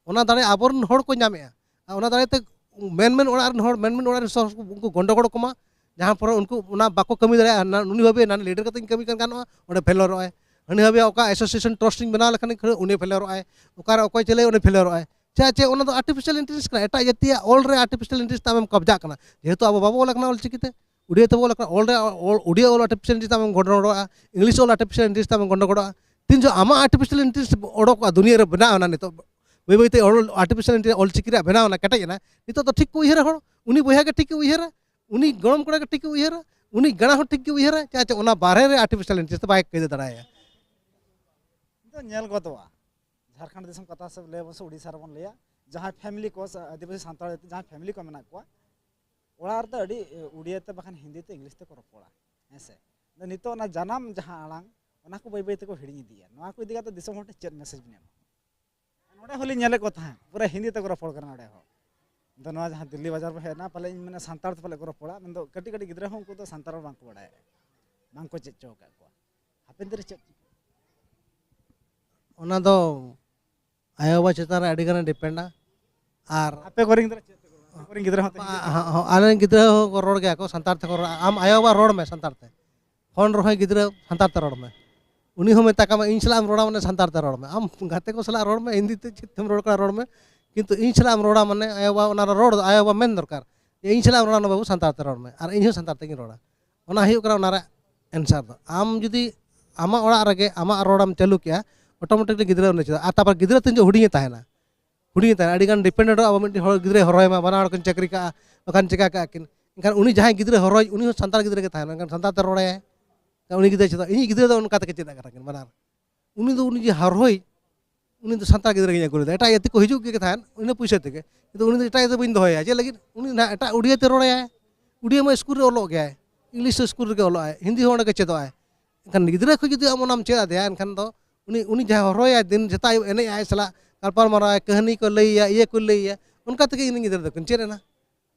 ᱚᱱᱟ ᱫᱟᱲᱮ ᱟᱵᱚᱨᱮᱱ ᱦᱚᱲ ᱠᱚ ᱧᱟᱢᱮᱜᱼᱟ, ᱟᱨ ᱚᱱᱟ ᱫᱟᱲᱮ ᱛᱮ ᱢᱮᱱᱢᱮᱱ ᱚᱲᱟᱜ ᱨᱮᱱ ᱦᱚᱲ, ᱢᱮᱱᱢᱮᱱ ᱚᱲᱟᱜ ᱨᱮᱱ ᱥᱚᱦᱚᱨ ᱩᱱᱠᱩ ᱜᱚᱱᱰᱚᱜᱚᱲ ᱠᱚᱢᱟ, ᱡᱟᱦᱟᱸ ᱯᱚᱨᱮ ᱩᱱᱠᱩ ᱚᱱᱟ ᱵᱟᱠᱚ ᱠᱟᱹᱢᱤ ᱫᱟᱲᱮᱭᱟᱜᱼᱟ, ᱩᱱᱤ ᱵᱷᱟᱵᱮ ᱱᱟᱱ ᱞᱤᱰᱟᱨ ᱠᱟᱛᱮ ᱤᱧ ᱠᱟᱹᱢᱤ ᱠᱟᱱ ᱜᱟᱱᱚᱜᱼᱟ, ᱚᱸᱰᱮ ᱯᱷᱮᱞᱚᱨᱚᱜᱼᱟᱭ᱾ ᱦᱟᱹᱱᱤ ᱵᱷᱟᱵᱮ ᱚᱠᱟ ᱮᱥᱳᱥᱤᱭᱮᱥᱚᱱ ᱴᱨᱟᱥᱴ ᱤᱧ ᱵᱮᱱᱟᱣ ᱞᱮᱠᱷᱟᱱ ᱩᱱᱤ ᱯᱷᱮᱞᱚᱨᱚᱜᱼᱟᱭ᱾ ᱚᱠᱟᱨᱮ ᱚᱠᱚᱭ ᱪᱟᱹᱞᱟᱹᱭ ᱩᱱᱤ ᱯᱷᱮᱞᱚᱨᱚᱜᱼᱟᱭ᱾ ᱪᱮᱫᱟᱜ ᱪᱮ ᱚᱱᱟ ᱫᱚ ᱟᱨᱴᱤᱯᱷᱤᱥᱤᱭᱟᱞ ᱤᱱᱴᱮᱞᱤᱡᱮᱱᱥ ᱠᱟᱱᱟ, ᱮᱴᱟᱜ ᱡᱟᱹᱛᱤᱭᱟᱜ ᱚᱞ ᱨᱮ ᱟᱨᱴᱤᱯᱷᱤᱥᱤᱭᱟᱞ ᱤᱱᱴᱮᱞᱤᱡᱮᱱᱥ ᱛᱮ ᱟᱢᱮᱢ ᱠᱟᱵᱽᱡᱟᱜ ᱠᱟᱱᱟ᱾ ᱡᱮᱦᱮᱛᱩ ᱟᱵᱚ ᱵᱟᱵᱚ ᱚᱞ ᱟᱠᱟᱱᱟ ᱚᱞ ᱪᱤᱠᱤᱛᱮ, ᱩᱰᱤᱭᱟ ᱛᱮᱵᱚ ᱚᱞ ᱟᱠᱟᱱᱟ, ᱚᱞ ᱨᱮ ᱚᱞ, ᱩᱰᱤᱭᱟ ᱚᱞ ᱟᱨᱴᱤᱯᱷᱤᱥᱤᱭᱟᱞ ᱤᱱᱴᱮᱞᱤᱡᱮᱱᱥ ᱛᱮ ᱟᱢᱮᱢ ᱜᱚᱱᱰᱚᱜᱚᱲᱚᱜᱼᱟ, ᱤᱝᱞᱤᱥ ᱚᱞ ᱟᱨᱴᱤᱯᱷᱤᱥᱤᱭᱟᱞ ᱤᱱᱴᱮᱞᱤᱡᱮᱱᱥ ᱛᱮ ᱟᱢᱮᱢ ᱜᱚᱱᱰᱚᱜᱚᱲᱚᱜᱼᱟ᱾ ᱛᱤᱱ ᱡᱚᱠᱷᱚᱱ ᱟᱢᱟᱜ ᱟᱨᱴᱤᱯᱷᱤᱥᱤᱭᱟᱞ ᱤᱱᱴᱮᱞᱤᱡᱮᱱᱥ ᱚᱰᱚᱠᱚᱜᱼᱟ, ᱫᱩᱱᱤᱭᱟᱹ ᱨᱮ ᱵᱮᱱᱟᱣ ᱮᱱᱟ, ᱱᱤᱛᱚᱜ ᱵᱟᱹᱭ ᱵᱟᱹᱭᱛᱮ ᱚᱞ ᱟᱨᱴᱤᱯᱷᱤᱥᱤᱭᱟᱞ ᱤᱱᱴᱮᱞᱤᱡᱮᱱᱥ ᱚᱞ ᱪᱤᱠᱤ ᱨᱮᱭᱟᱜ ᱵᱮᱱᱟᱣ ᱮᱱᱟ, ᱠᱮᱴᱮᱡ ᱮᱱᱟ, ᱱᱤᱛᱚᱜ ᱫᱚ ᱴᱷᱤᱠ ᱠᱚ ᱩᱭᱦᱟᱹᱨᱟ ᱦᱚᱲ, ᱩᱱᱤ ᱵᱚᱭᱦᱟ ᱜᱮ ᱴᱷᱤᱠ ᱜᱮ ᱩᱭᱦᱟᱹᱨᱟ, ᱩᱱᱤ ᱜᱚᱲᱚᱢ ᱠᱚᱲᱟ ᱜᱮ ᱴᱷᱤᱠ ᱜᱮ ᱩᱭᱦᱟᱹᱨᱟ, ᱩᱱᱤ ᱜᱟᱬᱟ ᱦᱚᱸ ᱴᱷᱤᱠ ᱜᱮ ᱩᱭᱦᱟᱹᱨᱟ᱾ ᱪᱮᱫᱟᱜ ᱪᱮ ᱚᱱᱟ ᱵᱟᱨᱦᱮ ᱨᱮ ᱟᱨᱴᱤᱯᱷᱤᱥᱤᱭᱟᱞ ᱤᱱᱴᱮᱞᱤᱡᱮᱱᱥ ᱫᱚ ᱵᱟᱭ ᱠᱟᱹᱭᱫᱟᱹ ᱫᱟᱲᱮᱭᱟᱭᱟ᱾ ᱫᱚ ᱧᱮᱞ ᱜᱚᱫᱚᱜᱼᱟ᱾ ᱡᱷᱟᱲᱠᱷᱚᱸᱰ ᱫᱤᱥᱚᱢ ᱠᱟᱛᱷᱟ ᱥᱮᱫ ᱞᱟᱹᱭ ᱟᱵᱚᱱ ᱥᱮ ᱩᱲᱤᱥᱥᱟ ᱨᱮᱵᱚᱱ ᱞᱟᱹᱭᱟ, ᱡᱟᱦᱟᱸᱭ ᱯᱷᱮᱢᱮᱞᱤ ᱠᱚ ᱥᱮ ᱟᱹᱫᱤᱵᱟᱹᱥᱤ ᱥᱟᱱᱛᱟᱲ ᱡᱟᱦᱟᱸᱭ ᱯᱷᱮᱢᱮᱞᱤ ᱠᱚ ᱢᱮᱱᱟᱜ ᱠᱚᱣᱟ, ᱚᱲᱟᱜ ᱨᱮᱫᱚ ᱟᱹᱰᱤ ᱩᱲᱤᱭᱟ ᱛᱮ ᱵᱟᱠᱷᱟᱱ ᱦᱤᱱᱫᱤ ᱛᱮ ᱤᱝᱞᱤᱥ ᱛᱮᱠᱚ ᱨᱚᱯᱚᱲᱟ, ᱦᱮᱸ ᱥᱮ᱾ ᱟᱫᱚ ᱱᱤᱛᱚᱜ ᱚᱱᱟ ᱡᱟᱱᱟᱢ ᱡᱟᱦᱟᱸ ᱟᱲᱟᱝ, ᱚᱱᱟ ᱠᱚ ᱵᱟᱹᱭ ᱵᱟᱹᱭ ᱛᱮᱠᱚ ᱦᱤᱲᱤᱧ ᱤᱫᱤᱭᱟ᱾ ᱱᱚᱣᱟ ᱠᱚ ᱤᱫᱤ ᱠᱟᱛᱮ ᱫᱤᱥᱚᱢ ᱦᱚᱲ ᱴᱷᱮᱱ ᱪᱮᱫ ᱢᱮᱥᱮᱡᱽ ᱵᱮᱱ ᱮᱢᱟ? ᱱᱚᱰᱮ ᱦᱚᱸᱞᱤᱧ ᱧᱮᱞᱮᱫ ᱠᱚ ᱛᱟᱦᱮᱸᱫ, ᱯᱩᱨᱟᱹ ᱦᱤᱱᱫᱤ ᱛᱮᱠᱚ ᱨᱚᱯᱚᱲ ᱠᱟᱱᱟ ᱱᱚᱰᱮ ᱦᱚᱸ᱾ ᱟᱫᱚ ᱱᱚᱣᱟ ᱡᱟᱦᱟᱸ ᱫᱤᱞᱞᱤ ᱵᱟᱡᱟᱨ ᱵᱚᱱ ᱦᱮᱡ ᱮᱱᱟ, ᱯᱟᱞᱮ ᱤᱧ ᱢᱮᱱᱟ ᱥᱟᱱᱛᱟᱲ ᱛᱮ ᱯᱟᱞᱮ ᱠᱚ ᱨᱚᱯᱚᱲᱟ, ᱢᱮᱱᱫᱚ ᱠᱟᱹᱴᱤᱡ ᱠᱟᱹᱴᱤᱡ ᱜᱤᱫᱽᱨᱟᱹ ᱦᱚᱸ ᱩᱱᱠᱩ ᱫᱚ ᱥᱟᱱᱛᱟᱲ ᱨᱚᱲ ᱵᱟᱝᱠᱚ ᱵᱟᱲᱟᱭᱟ, ᱵᱟᱝᱠᱚ ᱪᱮᱫ ᱦᱚᱪᱚ ᱟᱠᱟᱫ ᱠᱚᱣᱟ᱾ ᱦᱟᱯᱮᱱ ᱫᱤᱱ ᱨᱮ ᱪᱮᱫ ᱪᱤᱠᱟᱹᱜᱼᱟ? ᱚᱱᱟ ᱫᱚ ᱟᱭᱳᱼᱵᱟᱵᱟ ᱪᱮᱛᱟᱱ ᱨᱮ ᱟᱹᱰᱤ ᱜᱟᱱᱮ ᱰᱤᱯᱮᱱᱰᱟ᱾ ᱟᱨ ᱟᱯᱮ ᱠᱚᱨᱮᱱ ᱜᱤᱫᱽᱨᱟᱹ ᱪᱮᱫ ᱛᱮᱠᱚ ᱨᱚᱲᱟ? ᱟᱯᱮ ᱠᱚᱨᱮᱱ ᱜᱤᱫᱽᱨᱟᱹ ᱦᱚᱸ ᱛᱚ ᱦᱤᱱᱫᱤ ᱛᱮ ᱦᱚᱸ, ᱦᱚᱸ, ᱟᱞᱮᱨᱮᱱ ᱜᱤᱫᱽᱨᱟᱹ ᱦᱚᱸ ᱠᱚ ᱨᱚᱲ ᱜᱮᱭᱟ ᱠᱚ ᱥᱟᱱᱛᱟᱲ ᱛᱮᱠᱚ ᱨᱚᱲᱟ᱾ ᱟᱢ ᱟᱭᱳᱼᱵᱟᱵᱟ ᱨᱚᱲ ᱢᱮ ᱥᱟᱱᱛᱟᱲ ᱛᱮ, ᱯᱷᱳᱱ ᱨᱮᱦᱚᱸᱭ ᱜᱤᱫᱽᱨᱟᱹ ᱥᱟᱱᱛᱟᱲ ᱛᱮ ᱨᱚᱲ ᱢᱮ, ᱩᱱᱤ ᱦᱚᱸ ᱢᱮᱛᱟ ᱠᱟᱢᱟ ᱤᱧ ᱥᱟᱞᱟᱜ ᱮᱢ ᱨᱚᱲᱟ ᱢᱟᱱᱮ ᱥᱟᱱᱛᱟᱲ ᱛᱮ ᱨᱚᱲ ᱢᱮ᱾ ᱟᱢ ᱜᱟᱛᱮ ᱠᱚ ᱥᱟᱞᱟᱜ ᱨᱚᱲ ᱢᱮ, ᱦᱤᱱᱫᱤ ᱛᱮ ᱪᱮᱫ ᱛᱮᱢ ᱨᱚᱲ ᱠᱟᱱᱟ ᱨᱚᱲ ᱢᱮ, ᱠᱤᱱᱛᱩ ᱤᱧ ᱥᱟᱞᱟᱜ ᱮᱢ ᱨᱚᱲᱟ ᱢᱟᱱᱮ ᱟᱭᱳᱼᱵᱟᱵᱟ ᱚᱱᱟ ᱨᱚᱲ ᱫᱚ ᱟᱭᱳᱼᱵᱟᱵᱟ ᱢᱮᱱ ᱫᱚᱨᱠᱟᱨ ᱡᱮ ᱤᱧ ᱥᱟᱞᱟᱜ ᱮᱢ ᱨᱚᱲᱟ ᱢᱟᱱᱮ ᱵᱟᱹᱵᱩ ᱥᱟᱱᱛᱟᱲ ᱛᱮ ᱨᱚᱲ ᱢᱮ, ᱟᱨ ᱤᱧ ᱦᱚᱸ ᱥᱟᱱᱛᱟᱲ ᱛᱮᱜᱤᱧ ᱨᱚᱲᱟ᱾ ᱚᱱᱟ ᱦᱩᱭᱩᱜ ᱠᱟᱱᱟ ᱚᱱᱟ ᱨᱮᱭᱟᱜ ᱮᱱᱥᱟᱨ ᱫᱚ᱾ ᱟᱢ ᱡᱩᱫᱤ ᱟᱢᱟᱜ ᱚᱲᱟᱜ ᱨᱮᱜᱮ ᱟᱢᱟᱜ ᱨᱚᱲᱮᱢ ᱪᱟᱹᱞᱩ ᱠᱮᱜᱼᱟ, ᱚᱴᱳᱢᱮᱴᱤᱠᱞᱤ ᱜᱤᱫᱽᱨᱟᱹ ᱩᱱᱤ ᱪᱮᱫᱟ᱾ ᱟᱨ ᱛᱟᱨᱯᱚᱨ ᱜᱤᱫᱽᱨᱟᱹ ᱛᱤᱱ ᱡᱚᱠᱷᱚᱱ ᱦᱩᱰᱤᱧᱮ ᱛᱟᱦᱮᱱᱟ, ᱦᱩᱰᱤᱧᱮ ᱛᱟᱦᱮᱱᱟ, ᱟᱹᱰᱤ ᱜᱟᱱ ᱰᱤᱯᱮᱱᱰᱮᱰᱚᱜᱼᱟ ᱟᱵᱚ ᱢᱤᱫᱴᱤᱡ ᱦᱚᱲ ᱜᱤᱫᱽᱨᱟᱹᱭ ᱦᱚᱨᱦᱚᱭ ᱢᱟ, ᱵᱟᱱᱟ ᱦᱚᱲ ᱠᱤᱱ ᱪᱟᱹᱠᱨᱤ ᱠᱟᱜᱼᱟ, ᱵᱟᱠᱷᱟᱱ ᱪᱮᱠᱟ ᱠᱟᱜᱼᱟ ᱠᱤᱱ᱾ ᱮᱱᱠᱷᱟᱱ ᱩᱱᱤ ᱡᱟᱦᱟᱸᱭ ᱜᱤᱫᱽᱨᱟᱹ ᱦᱚᱨᱦᱚᱭ, ᱩᱱᱤ ᱦᱚᱸ ᱥᱟᱱᱛᱟᱲ ᱜᱤᱫᱽᱨᱟᱹ ᱜᱮ ᱛᱟᱦᱮᱱᱟ, ᱮᱱᱠᱷᱟᱱ ᱥᱟᱱᱛᱟᱲ ᱛᱮ ᱨᱚᱲᱟᱭᱟᱭ᱾ ᱮᱱᱠᱷᱟᱱ ᱩᱱᱤ ᱜᱤᱫᱽᱨᱟᱹ ᱪᱮᱫᱚᱜ, ᱤᱧᱤᱡ ᱜᱤᱫᱽᱨᱟᱹ ᱫᱚ ᱚᱱᱠᱟ ᱛᱮᱜᱮ ᱪᱮᱫ ᱟᱠᱟᱱᱟ ᱠᱤᱱ ᱵᱟᱱᱟᱨ᱾ ᱩᱱᱤ ᱫᱚ ᱩᱱᱤ ᱡᱮ ᱦᱚᱨᱦᱚᱭ, ᱩᱱᱤ ᱫᱚ ᱥᱟᱱᱛᱟᱲ ᱜᱤᱫᱽᱨᱟᱹ ᱜᱤᱧ ᱟᱹᱜᱩ ᱞᱮᱫᱟ᱾ ᱮᱴᱟᱜ ᱡᱟᱹᱛᱤ ᱠᱚ ᱦᱤᱡᱩᱜ ᱜᱮ ᱛᱟᱦᱮᱸᱫ ᱤᱱᱟᱹ ᱯᱩᱭᱥᱟᱹ ᱛᱮᱜᱮ, ᱠᱤᱱᱛᱩ ᱩᱱᱤ ᱫᱚ ᱮᱴᱟᱜ ᱡᱟᱹᱛᱤ ᱵᱟᱹᱧ ᱫᱚᱦᱚᱭᱟ᱾ ᱪᱮᱫ ᱞᱟᱹᱜᱤᱫ? ᱩᱱᱤ ᱱᱟᱦᱟᱜ ᱮᱴᱟᱜ ᱩᱰᱤᱭᱟᱹ ᱛᱮ ᱨᱚᱲᱟᱭᱟᱭ, ᱩᱰᱤᱭᱟᱹ ᱢᱟ ᱥᱠᱩᱞ ᱨᱮ ᱚᱞᱚᱜ ᱜᱮᱭᱟᱭ, ᱤᱝᱞᱤᱥ ᱥᱠᱩᱞ ᱨᱮᱜᱮ ᱚᱞᱚᱜ ᱟᱭ, ᱦᱤᱱᱫᱤ ᱦᱚᱸ ᱚᱸᱰᱮ ᱜᱮ ᱪᱮᱫᱚᱜ ᱟᱭ᱾ ᱮᱱᱠᱷᱟᱱ ᱜᱤᱫᱽᱨᱟᱹ ᱠᱷᱚᱱ ᱡᱩᱫᱤ ᱟᱢ ᱚᱱᱟᱢ ᱪᱮᱫ ᱟᱫᱮᱭᱟ, ᱮᱱᱠᱷᱟᱱ ᱫᱚ ᱩᱱᱤ, ᱩᱱᱤ ᱡᱟᱦᱟᱸᱭ ᱦᱚᱨᱦᱚᱭᱟᱭ, ᱫᱤᱱ ᱥᱮᱛᱟᱜ ᱟᱹᱭᱩᱵ ᱮᱱᱮᱡ ᱟᱭ ᱥᱟᱞᱟᱜ, ᱜᱟᱯᱟᱞ ᱢᱟᱨᱟᱣᱟᱭ, ᱠᱟᱹᱦᱱᱤ ᱠᱚ ᱞᱟᱹᱭᱟᱭᱟ, ᱤᱭᱟᱹ ᱠᱚ ᱞᱟᱹᱭᱟᱭᱟ, ᱚᱱᱠᱟ ᱛᱮᱜᱮ ᱤᱧ ᱨᱮᱱ ᱜᱤᱫᱽᱨᱟᱹ ᱫᱚᱠᱤᱱ ᱪᱮᱫ ᱮᱱᱟ᱾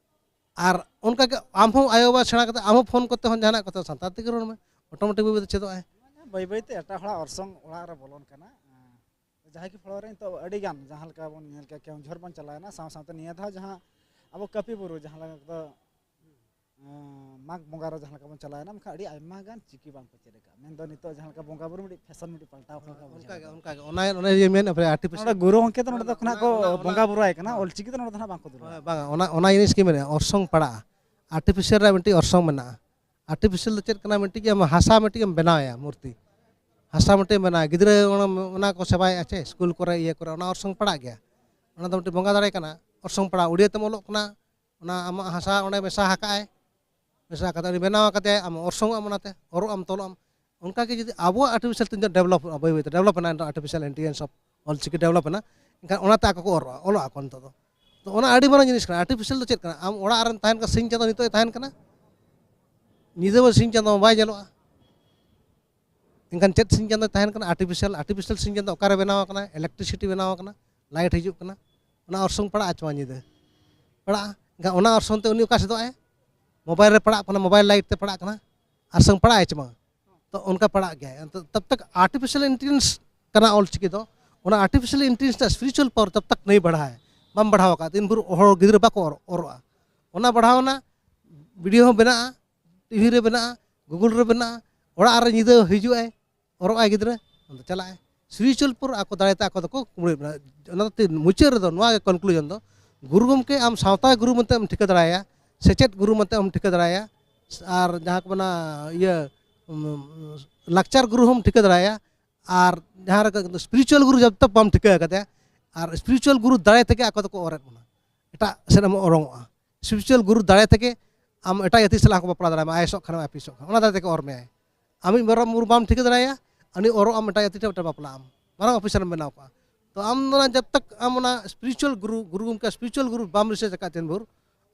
ᱟᱨ ᱚᱱᱠᱟ ᱜᱮ ᱟᱢ ᱦᱚᱸ ᱟᱭᱳᱼᱵᱟᱵᱟ ᱥᱮᱬᱟ ᱠᱟᱛᱮ ᱟᱢ ᱦᱚᱸ ᱯᱷᱳᱱ ᱠᱚᱛᱮ ᱦᱚᱸ ᱡᱟᱦᱟᱱᱟᱜ ᱠᱚᱛᱮ ᱥᱟᱱᱛᱟᱲ ᱛᱮᱜᱮ ᱨᱚᱲ ᱢᱮ, ᱚᱴᱳᱢᱮᱴᱤᱠ ᱵᱟᱹᱭ ᱵᱟᱹᱭ ᱛᱮ ᱪᱮᱫᱚᱜ ᱟᱭ᱾ ᱵᱟᱹᱭ ᱵᱟᱹᱭ ᱛᱮ ᱮᱴᱟᱜ ᱦᱚᱲᱟᱜ ᱚᱨᱥᱚᱝ ᱚᱲᱟᱜ ᱨᱮ ᱵᱚᱞᱚᱱ ᱠᱟᱱᱟ᱾ ᱡᱟᱦᱟᱸᱭ ᱠᱤ ᱯᱷᱚᱞᱚ ᱨᱮ ᱱᱤᱛᱚᱜ ᱟᱹᱰᱤ ᱜᱟᱱ, ᱡᱟᱦᱟᱸ ᱞᱮᱠᱟ ᱵᱚᱱ ᱧᱮᱞ ᱠᱮᱜᱼᱟ, ᱠᱮᱣᱚᱱᱡᱷᱚᱨ ᱵᱚᱱ ᱪᱟᱞᱟᱣᱮᱱᱟ, ᱥᱟᱶ ᱥᱟᱶᱛᱮ ᱱᱤᱭᱟᱹ ᱫᱷᱟᱣ ᱡᱟᱦᱟᱸ ᱟᱵᱚ ᱠᱟᱹᱯᱤ ᱵᱩᱨᱩ, ᱡᱟᱦᱟᱸ ᱞᱮᱠᱟ ᱫᱚ ᱮᱸ, ᱢᱟᱜᱽ ᱵᱚᱸᱜᱟ ᱨᱮ ᱡᱟᱦᱟᱸ ᱞᱮᱠᱟ ᱵᱚᱱ ᱪᱟᱞᱟᱣᱮᱱᱟ, ᱢᱮᱱᱠᱷᱟᱱ ᱟᱹᱰᱤ ᱟᱭᱢᱟ ᱜᱟᱱ ᱪᱤᱠᱤ ᱵᱟᱝ ᱠᱚ ᱪᱮᱫ ᱟᱠᱟᱫ᱾ ᱢᱮᱱᱫᱚ ᱱᱤᱛᱚᱜ ᱡᱟᱦᱟᱸ ᱞᱮᱠᱟ ᱵᱚᱸᱜᱟ ᱵᱩᱨᱩ ᱢᱤᱫᱴᱤᱡ ᱯᱷᱮᱥᱚᱱ ᱢᱤᱫᱴᱤᱡ ᱯᱟᱞᱴᱟᱣ ᱠᱟᱱᱟ ᱠᱚ ᱚᱱᱠᱟ ᱜᱮ, ᱵᱩᱡᱷᱟᱹᱣ᱾ ᱚᱱᱠᱟ ᱜᱮ᱾ ᱚᱱᱟ, ᱚᱱᱟ ᱡᱮ ᱢᱮᱱ ᱟᱯᱮ ᱟᱨᱴᱤᱯᱷᱤᱥᱤᱭᱟᱞ ᱱᱚᱰᱮ ᱜᱩᱨᱩ ᱜᱚᱢᱠᱮ ᱫᱚ ᱱᱚᱰᱮ ᱫᱚ ᱠᱷᱚᱱᱟᱜ ᱠᱚ ᱚᱱᱟ, ᱚᱱᱟ, ᱵᱚᱸᱜᱟ ᱵᱩᱨᱩ ᱟᱭ ᱠᱟᱱᱟ, ᱚᱞᱪᱤᱠᱤ ᱫᱚ ᱱᱚᱰᱮ ᱫᱚ ᱱᱟᱦᱟᱜ ᱵᱟᱝ ᱠᱚ ᱫᱩᱞᱟᱹᱲᱟ᱾ ᱦᱳᱭ, ᱵᱟᱝᱟ, ᱚᱱᱟ, ᱚᱱᱟ ᱡᱤᱱᱤᱥ ᱜᱮ ᱢᱮᱱᱟᱜᱼᱟ, ᱚᱨᱥᱚᱝ ᱯᱟᱲᱟᱜᱼᱟ᱾ ᱟᱨᱴᱤᱯᱷᱤᱥᱤᱭᱟᱞ ᱨᱮᱭᱟᱜ ᱢᱤᱫᱴᱤᱡ ᱚᱨᱥᱚᱝ ᱢᱮᱱᱟᱜᱼᱟ᱾ ᱟᱨᱴᱤᱯᱷᱤᱥᱤᱭᱟᱞ ᱫᱚ ᱪᱮᱫ ᱠᱟᱱᱟ? ᱢᱤᱫᱴᱤᱡ ᱟᱢ ᱦᱟᱥᱟ ᱢᱤᱫᱴᱤᱡ ᱮᱢ ᱵᱮᱱᱟᱣᱮᱭᱟ, ᱢᱩᱨᱛᱤ᱾ ᱦᱟᱥᱟ ᱢᱤᱫᱴᱤᱡ ᱮᱢ ᱵᱮᱱᱟᱣᱟ, ᱜᱤᱫᱽᱨᱟᱹ ᱚᱱᱟ, ᱚᱱᱟ ᱠᱚ ᱥᱮᱵᱟᱭᱮᱫᱼᱟ ᱪᱮ, ᱥᱠᱩᱞ ᱠᱚᱨᱮ, ᱤᱭᱟᱹ ᱠᱚᱨᱮ, ᱚᱱᱟ ᱚᱨᱥᱚᱝ ᱯᱟᱲᱟᱜ ᱜᱮᱭᱟ᱾ ᱚᱱᱟ ᱫᱚ ᱢᱤᱫᱴᱤᱡ ᱵᱚᱸᱜᱟ ᱫᱟᱲᱮ ᱠᱟᱱᱟ, ᱚᱨᱥᱚᱝ ᱯᱟᱲᱟᱜᱼᱟ᱾ ᱩᱲᱤᱭᱟᱹ ᱛᱮᱢ ᱚᱞᱚᱜ ᱠᱟᱱᱟ, ᱚᱱᱟ ᱟᱢᱟᱜ ᱦᱟᱥᱟ ᱚᱸᱰᱮ ᱢᱮᱥᱟ ᱟᱠᱟᱫᱼᱟᱭ, ᱢᱮᱥᱟ ᱠᱟᱛᱮ ᱩᱱᱤ ᱵᱮᱱᱟᱣ ᱠᱟᱛᱮ ᱟᱢ ᱚᱨᱥᱚᱝᱚᱜ ᱟᱢ, ᱚᱱᱟᱛᱮ ᱚᱨᱚᱜ ᱟᱢ, ᱛᱚᱞᱚᱜ ᱟᱢ᱾ ᱚᱱᱠᱟ ᱜᱮ ᱡᱩᱫᱤ ᱟᱵᱚᱣᱟᱜ ᱟᱨᱴᱤᱯᱷᱤᱥᱤᱭᱟᱞ ᱛᱤᱱᱟᱹᱜ ᱰᱮᱵᱷᱞᱚᱯᱚᱜᱼᱟ, ᱵᱟᱹᱭ ᱵᱟᱹᱭᱛᱮ ᱰᱮᱵᱷᱞᱚᱯ ᱮᱱᱟ, artificial intelligence of Ol Chiki develop ᱮᱱᱟ, ᱮᱱᱠᱷᱟᱱ ᱚᱱᱟᱛᱮ ᱟᱠᱚ ᱠᱚ ᱚᱨᱚᱜᱼᱟ, ᱚᱞᱚᱜ ᱟᱠᱚ ᱱᱤᱛᱚᱜ ᱫᱚ᱾ ᱛᱚ ᱚᱱᱟ ᱟᱹᱰᱤ ᱢᱟᱨᱟᱝ ᱡᱤᱱᱤᱥ ᱠᱟᱱᱟ᱾ ᱟᱨᱴᱤᱯᱷᱤᱥᱤᱭᱟᱞ ᱫᱚ ᱪᱮᱫ ᱠᱟᱱᱟ? ᱟᱢ ᱚᱲᱟᱜ ᱨᱮᱢ ᱛᱟᱦᱮᱱ ᱠᱟᱱᱟ, ᱥᱤᱧ ᱪᱟᱸᱫᱚ ᱱᱤᱛᱚᱜ ᱮ ᱛᱟᱦᱮᱱ ᱠᱟᱱᱟ, ᱧᱤᱫᱟᱹ ᱢᱟ ᱥᱤᱧ ᱪᱟᱸᱫᱚ ᱢᱟ ᱵᱟᱭ ᱧᱮᱞᱚᱜᱼᱟ᱾ ᱮᱱᱠᱷᱟᱱ ᱪᱮᱫ ᱥᱤᱧ ᱪᱟᱸᱫᱚᱭ ᱛᱟᱦᱮᱱ ᱠᱟᱱᱟ? ᱟᱨᱴᱤᱯᱷᱤᱥᱤᱭᱟᱞ, ᱟᱨᱴᱤᱯᱷᱤᱥᱤᱭᱟᱞ ᱥᱤᱧ ᱪᱟᱸᱫᱚ ᱚᱠᱟᱨᱮ ᱵᱮᱱᱟᱣ ᱟᱠᱟᱱᱟ? ᱤᱞᱮᱠᱴᱨᱤᱥᱤᱴᱤ ᱵᱮᱱᱟᱣ ᱟᱠᱟᱱᱟ, ᱞᱟᱭᱤᱴ ᱦᱤᱡᱩᱜ ᱠᱟᱱᱟ, ᱚᱱᱟ ᱚᱨᱥᱚᱝ ᱯᱟᱲᱟᱜᱼᱟ ᱪᱮ ᱵᱟᱝ ᱧᱤᱫᱟᱹ? ᱯᱟᱲᱟᱜᱼᱟ᱾ ᱮᱱᱠᱷᱟᱱ ᱚᱱᱟ ᱚᱨᱥᱚᱝ ᱛᱮ ᱩᱱᱤ ᱚᱠᱟ ᱥᱮᱫᱚᱜ ᱟᱭ? ᱢᱳᱵᱟᱭᱤᱞ ᱨᱮ ᱯᱟᱲᱟᱜ ᱠᱟᱱᱟ, ᱢᱳᱵᱟᱭᱤᱞ ᱞᱟᱭᱤᱴ ᱛᱮ ᱯᱟᱲᱟᱜ ᱠᱟᱱᱟ, ᱚᱨᱥᱚᱝ ᱯᱟᱲᱟᱜᱼᱟ ᱪᱮ ᱵᱟᱝ? ᱛᱚ ᱚᱱᱠᱟ ᱯᱟᱲᱟᱜ ᱜᱮᱭᱟ᱾ ᱛᱚ ᱛᱟᱵ ᱛᱟᱠ ᱟᱨᱴᱤᱯᱷᱤᱥᱤᱭᱟᱞ ᱤᱱᱴᱮᱞᱤᱡᱮᱱᱥ ᱠᱟᱱᱟ ᱚᱞᱪᱤᱠᱤ ᱫᱚ, ᱚᱱᱟ ᱟᱨᱴᱤᱯᱷᱤᱥᱤᱭᱟᱞ ᱤᱱᱴᱮᱞᱤᱡᱮᱱᱥ ᱨᱮᱱᱟᱜ ᱥᱯᱤᱨᱤᱪᱩᱣᱟᱞ ᱯᱟᱣᱟᱨ ᱛᱟᱵ ᱛᱟᱠ ᱱᱟᱹᱭ ᱵᱟᱲᱦᱟᱣ ᱵᱟᱢ ᱵᱟᱲᱦᱟᱣ ᱟᱠᱟᱫ, ᱛᱤᱱ ᱵᱷᱳᱨ ᱦᱚᱲ ᱜᱤᱫᱽᱨᱟᱹ ᱵᱟᱠᱚ ᱚᱨ-, ᱚᱨᱚᱜᱼᱟ᱾ ᱚᱱᱟ ᱵᱟᱲᱦᱟᱣ ᱮᱱᱟ, ᱵᱷᱤᱰᱤᱭᱳ ᱦᱚᱸ ᱵᱮᱱᱟᱜᱼᱟ, ᱴᱤᱵᱷᱤ ᱨᱮ ᱵᱮᱱᱟᱜᱼᱟ, ᱜᱩᱜᱩᱞ ᱨᱮ ᱵᱮᱱᱟᱜᱼᱟ, ᱚᱲᱟᱜ ᱨᱮ ᱧᱤᱫᱟᱹ ᱦᱤᱡᱩᱜ ᱟᱭ, ᱚᱨᱚᱜ ᱟᱭ ᱜᱤᱫᱽᱨᱟᱹ, ᱚᱱᱛᱮ ᱪᱟᱞᱟᱜ ᱟᱭ᱾ ᱥᱯᱤᱨᱤᱪᱩᱣᱟᱞ ᱯᱟᱣᱟᱨ ᱟᱠᱚ ᱫᱟᱲᱮ ᱛᱮ ᱟᱠᱚ ᱫᱚᱠᱚ ᱠᱩᱢᱲᱩᱭᱮᱫ ᱵᱚᱱᱟ᱾ ᱚᱱᱟ ᱫᱚ ᱛᱤᱱ-, ᱢᱩᱪᱟᱹᱫ ᱨᱮᱫᱚ ᱱᱚᱣᱟ ᱜᱮ ᱠᱚᱱᱠᱞᱩᱡᱚᱱ ᱫᱚ, ᱜᱩᱨᱩ ᱜᱚᱢᱠᱮ ᱟᱢ ᱥᱟᱶᱛᱟ ᱜᱩᱨᱩ ᱢᱮᱱᱛᱮ ᱮᱢ ᱴᱷᱤᱠᱟᱹ ᱫᱟᱲᱮᱟᱭᱟ, ᱥᱮᱪᱮᱫ ᱜᱩᱨᱩ ᱢᱮᱱᱛᱮ ᱮᱢ ᱴᱷᱤᱠᱟᱹ ᱫᱟᱲᱮᱟᱭᱟ, ᱟᱨ ᱡᱟᱦᱟᱸ ᱠᱚ ᱢᱮᱱᱟ ᱤᱭᱟᱹ, ᱩᱢ, ᱞᱟᱠᱪᱟᱨ ᱜᱩᱨᱩ ᱦᱚᱸᱢ ᱴᱷᱤᱠᱟᱹ ᱫᱟᱲᱮᱟᱭᱟ, ᱟᱨ ᱡᱟᱦᱟᱸ ᱨᱮ ᱥᱯᱤᱨᱤᱪᱩᱣᱟᱞ ᱜᱩᱨᱩ ᱡᱚᱵ ᱛᱚᱠ ᱵᱟᱢ ᱴᱷᱤᱠᱟᱹ ᱟᱠᱟᱫᱮᱭᱟ, ᱟᱨ ᱥᱯᱤᱨᱤᱪᱩᱣᱟᱞ ᱜᱩᱨᱩ ᱫᱟᱲᱮ ᱛᱮᱜᱮ ᱟᱠᱚ ᱫᱚᱠᱚ ᱚᱨᱮᱫ ᱵᱚᱱᱟ, ᱮᱴᱟᱜ ᱥᱮᱫ ᱮᱢ ᱚᱨᱚᱝᱚᱜᱼᱟ᱾ ᱥᱯᱤᱨᱤᱪᱩᱣᱟᱞ ᱜᱩᱨᱩ ᱫᱟᱲᱮ ᱛᱮᱜᱮ ᱟᱢ ᱮᱴᱟᱜ ᱡᱟᱹᱛᱤ ᱥᱟᱞᱟᱜ ᱦᱚᱸᱠᱚ ᱵᱟᱯᱞᱟ ᱫᱟᱲᱮᱭᱟᱢᱟ, ᱟᱭᱮᱥᱚᱜ ᱠᱷᱟᱱᱮᱢ ᱟᱭᱯᱤᱥᱚᱜ ᱠᱷᱟᱱ, ᱚᱱᱟ ᱫᱟᱲᱮ ᱛᱮᱜᱮ ᱚᱨ ᱢᱮᱭᱟᱭ᱾ ᱟᱢᱤᱡ ᱢᱮᱨᱚᱢ ᱜᱩᱨᱩ ᱵᱟᱢ ᱴᱷᱤᱠᱟᱹ ᱫᱟᱲᱮᱭᱟᱭᱟ, ᱩᱱᱤ ᱚᱨᱚᱜ ᱟᱢ ᱮᱴᱟᱜ ᱡᱟᱹᱛᱤ ᱴᱷᱮᱱ ᱢᱤᱫᱴᱮᱱ ᱵᱟᱯᱞᱟᱜ ᱟᱢ, ᱢᱟᱨᱟᱝ ᱚᱯᱷᱤᱥᱟᱨ ᱮᱢ ᱵᱮᱱᱟᱣ ᱠᱚᱜᱼᱟ᱾ ᱛᱚ ᱟᱢ ᱫᱚ ᱚᱱᱟ ᱡᱚᱵ ᱛᱚᱠ ᱟᱢ ᱚᱱᱟ ᱥᱯᱤᱨᱤᱪᱩᱣᱟᱞ ᱜᱩᱨᱩ, ᱜᱩᱨᱩ ᱜᱚᱢᱠᱮ ᱥᱯᱤᱨᱤᱪᱩᱣᱟᱞ ᱜᱩᱨᱩ ᱵᱟᱢ ᱨᱤᱥᱟᱨᱪ ᱟᱠᱟᱫ ᱛᱤᱱ ᱵᱷᱳᱨ,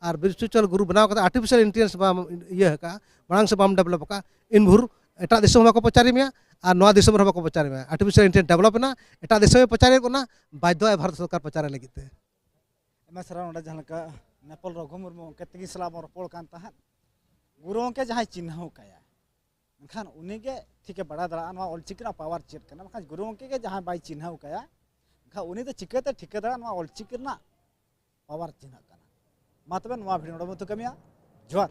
ᱟᱨ ᱥᱯᱤᱨᱤᱪᱩᱣᱟᱞ ᱜᱩᱨᱩ ᱵᱮᱱᱟᱣ ᱠᱟᱛᱮ ᱟᱨᱴᱤᱯᱷᱤᱥᱤᱭᱟᱞ ᱤᱱᱴᱮᱞᱤᱡᱮᱱᱥ ᱵᱟᱢ ᱤᱭᱟᱹ ᱟᱠᱟᱫᱼᱟ, ᱢᱟᱲᱟᱝ ᱥᱮᱫ ᱵᱟᱢ ᱰᱮᱵᱷᱞᱚᱯ ᱟᱠᱟᱫᱼᱟ, ᱤᱱ ᱵᱷᱳᱨ ᱮᱴᱟᱜ ᱫᱤᱥᱚᱢ ᱦᱚᱸ ᱵᱟᱠᱚ ᱯᱨᱚᱪᱟᱨ ᱢᱮᱭᱟ, ᱟᱨ ᱱᱚᱣᱟ ᱫᱤᱥᱚᱢ ᱨᱮᱦᱚᱸ ᱵᱟᱠᱚ ᱯᱨᱚᱪᱟᱨ ᱢᱮᱭᱟ᱾ ᱟᱨᱴᱤᱯᱷᱤᱥᱤᱭᱟᱞ ᱤᱱᱴᱮᱞᱤᱡᱮᱱᱥ ᱰᱮᱵᱷᱞᱚᱯ ᱮᱱᱟ, ᱮᱴᱟᱜ ᱫᱤᱥᱚᱢ ᱮ ᱯᱨᱚᱪᱟᱨᱮᱫ ᱵᱚᱱᱟ, ᱵᱟᱫᱽᱫᱷᱚ ᱟᱭ ᱵᱷᱟᱨᱚᱛ ᱥᱚᱨᱠᱟᱨ ᱯᱨᱚᱪᱟᱨ ᱞᱟᱹᱜᱤᱫ ᱛᱮ᱾ ᱟᱭᱢᱟ ᱥᱟᱨᱦᱟᱣ᱾ ᱱᱚᱰᱮ ᱡᱟᱦᱟᱸ ᱞᱮᱠᱟ ᱱᱮᱯᱚᱞ ᱨᱚᱜᱷᱩ ᱢᱩᱨᱢᱩ ᱜᱚᱢᱠᱮ ᱛᱤᱠᱤᱱ ᱥᱟᱞᱟᱜ ᱵᱚᱱ ᱨᱚᱯᱚᱲ ᱠᱟᱱ ᱛᱟᱦᱮᱸᱫ, ᱜᱩᱨᱩ ᱜᱚᱢᱠᱮ ᱡᱟᱦᱟᱸᱭ ᱪᱤᱱᱦᱟᱹᱣ ᱠᱟᱭᱟ, ᱢᱮᱱᱠᱷᱟᱱ ᱩᱱᱤᱜᱮ ᱴᱷᱤᱠᱮ ᱵᱟᱲᱟᱭ ᱫᱟᱲᱮᱭᱟᱜᱼᱟ ᱱᱚᱣᱟ ᱚᱞᱪᱤᱠᱤ ᱨᱮᱱᱟᱜ ᱯᱟᱣᱟᱨ ᱪᱮᱫ ᱠᱟᱱᱟ᱾ ᱢᱮᱱᱠᱷᱟᱱ ᱜᱩᱨᱩ ᱜᱚᱢᱠᱮ ᱜᱮ ᱡᱟᱦᱟᱸᱭ ᱵᱟᱭ ᱪᱤᱱᱦᱟᱹᱣ ᱠᱟᱭᱟ, ᱢᱮᱱᱠᱷᱟᱱ ᱩᱱᱤ ᱫᱚ ᱪᱤᱠᱟᱹᱛᱮ ᱴᱷᱤᱠᱟᱹ ᱫᱟᱲᱮᱭᱟᱜᱼᱟ ᱱᱚᱣᱟ ᱚᱞᱪᱤᱠᱤ ᱨᱮᱱᱟᱜ ᱯᱟᱣᱟᱨ ᱪᱤᱱᱦᱟᱹᱜ ᱠᱟᱱᱟ? ᱢᱟ ᱛᱚᱵᱮ ᱱᱚᱣᱟ ᱵᱷᱤᱰᱤᱭᱳ ᱱᱚᱰᱮ ᱵᱚᱱ ᱛᱷᱩᱠᱟᱹᱢᱮᱭᱟ᱾ ᱡᱚᱦᱟᱨ᱾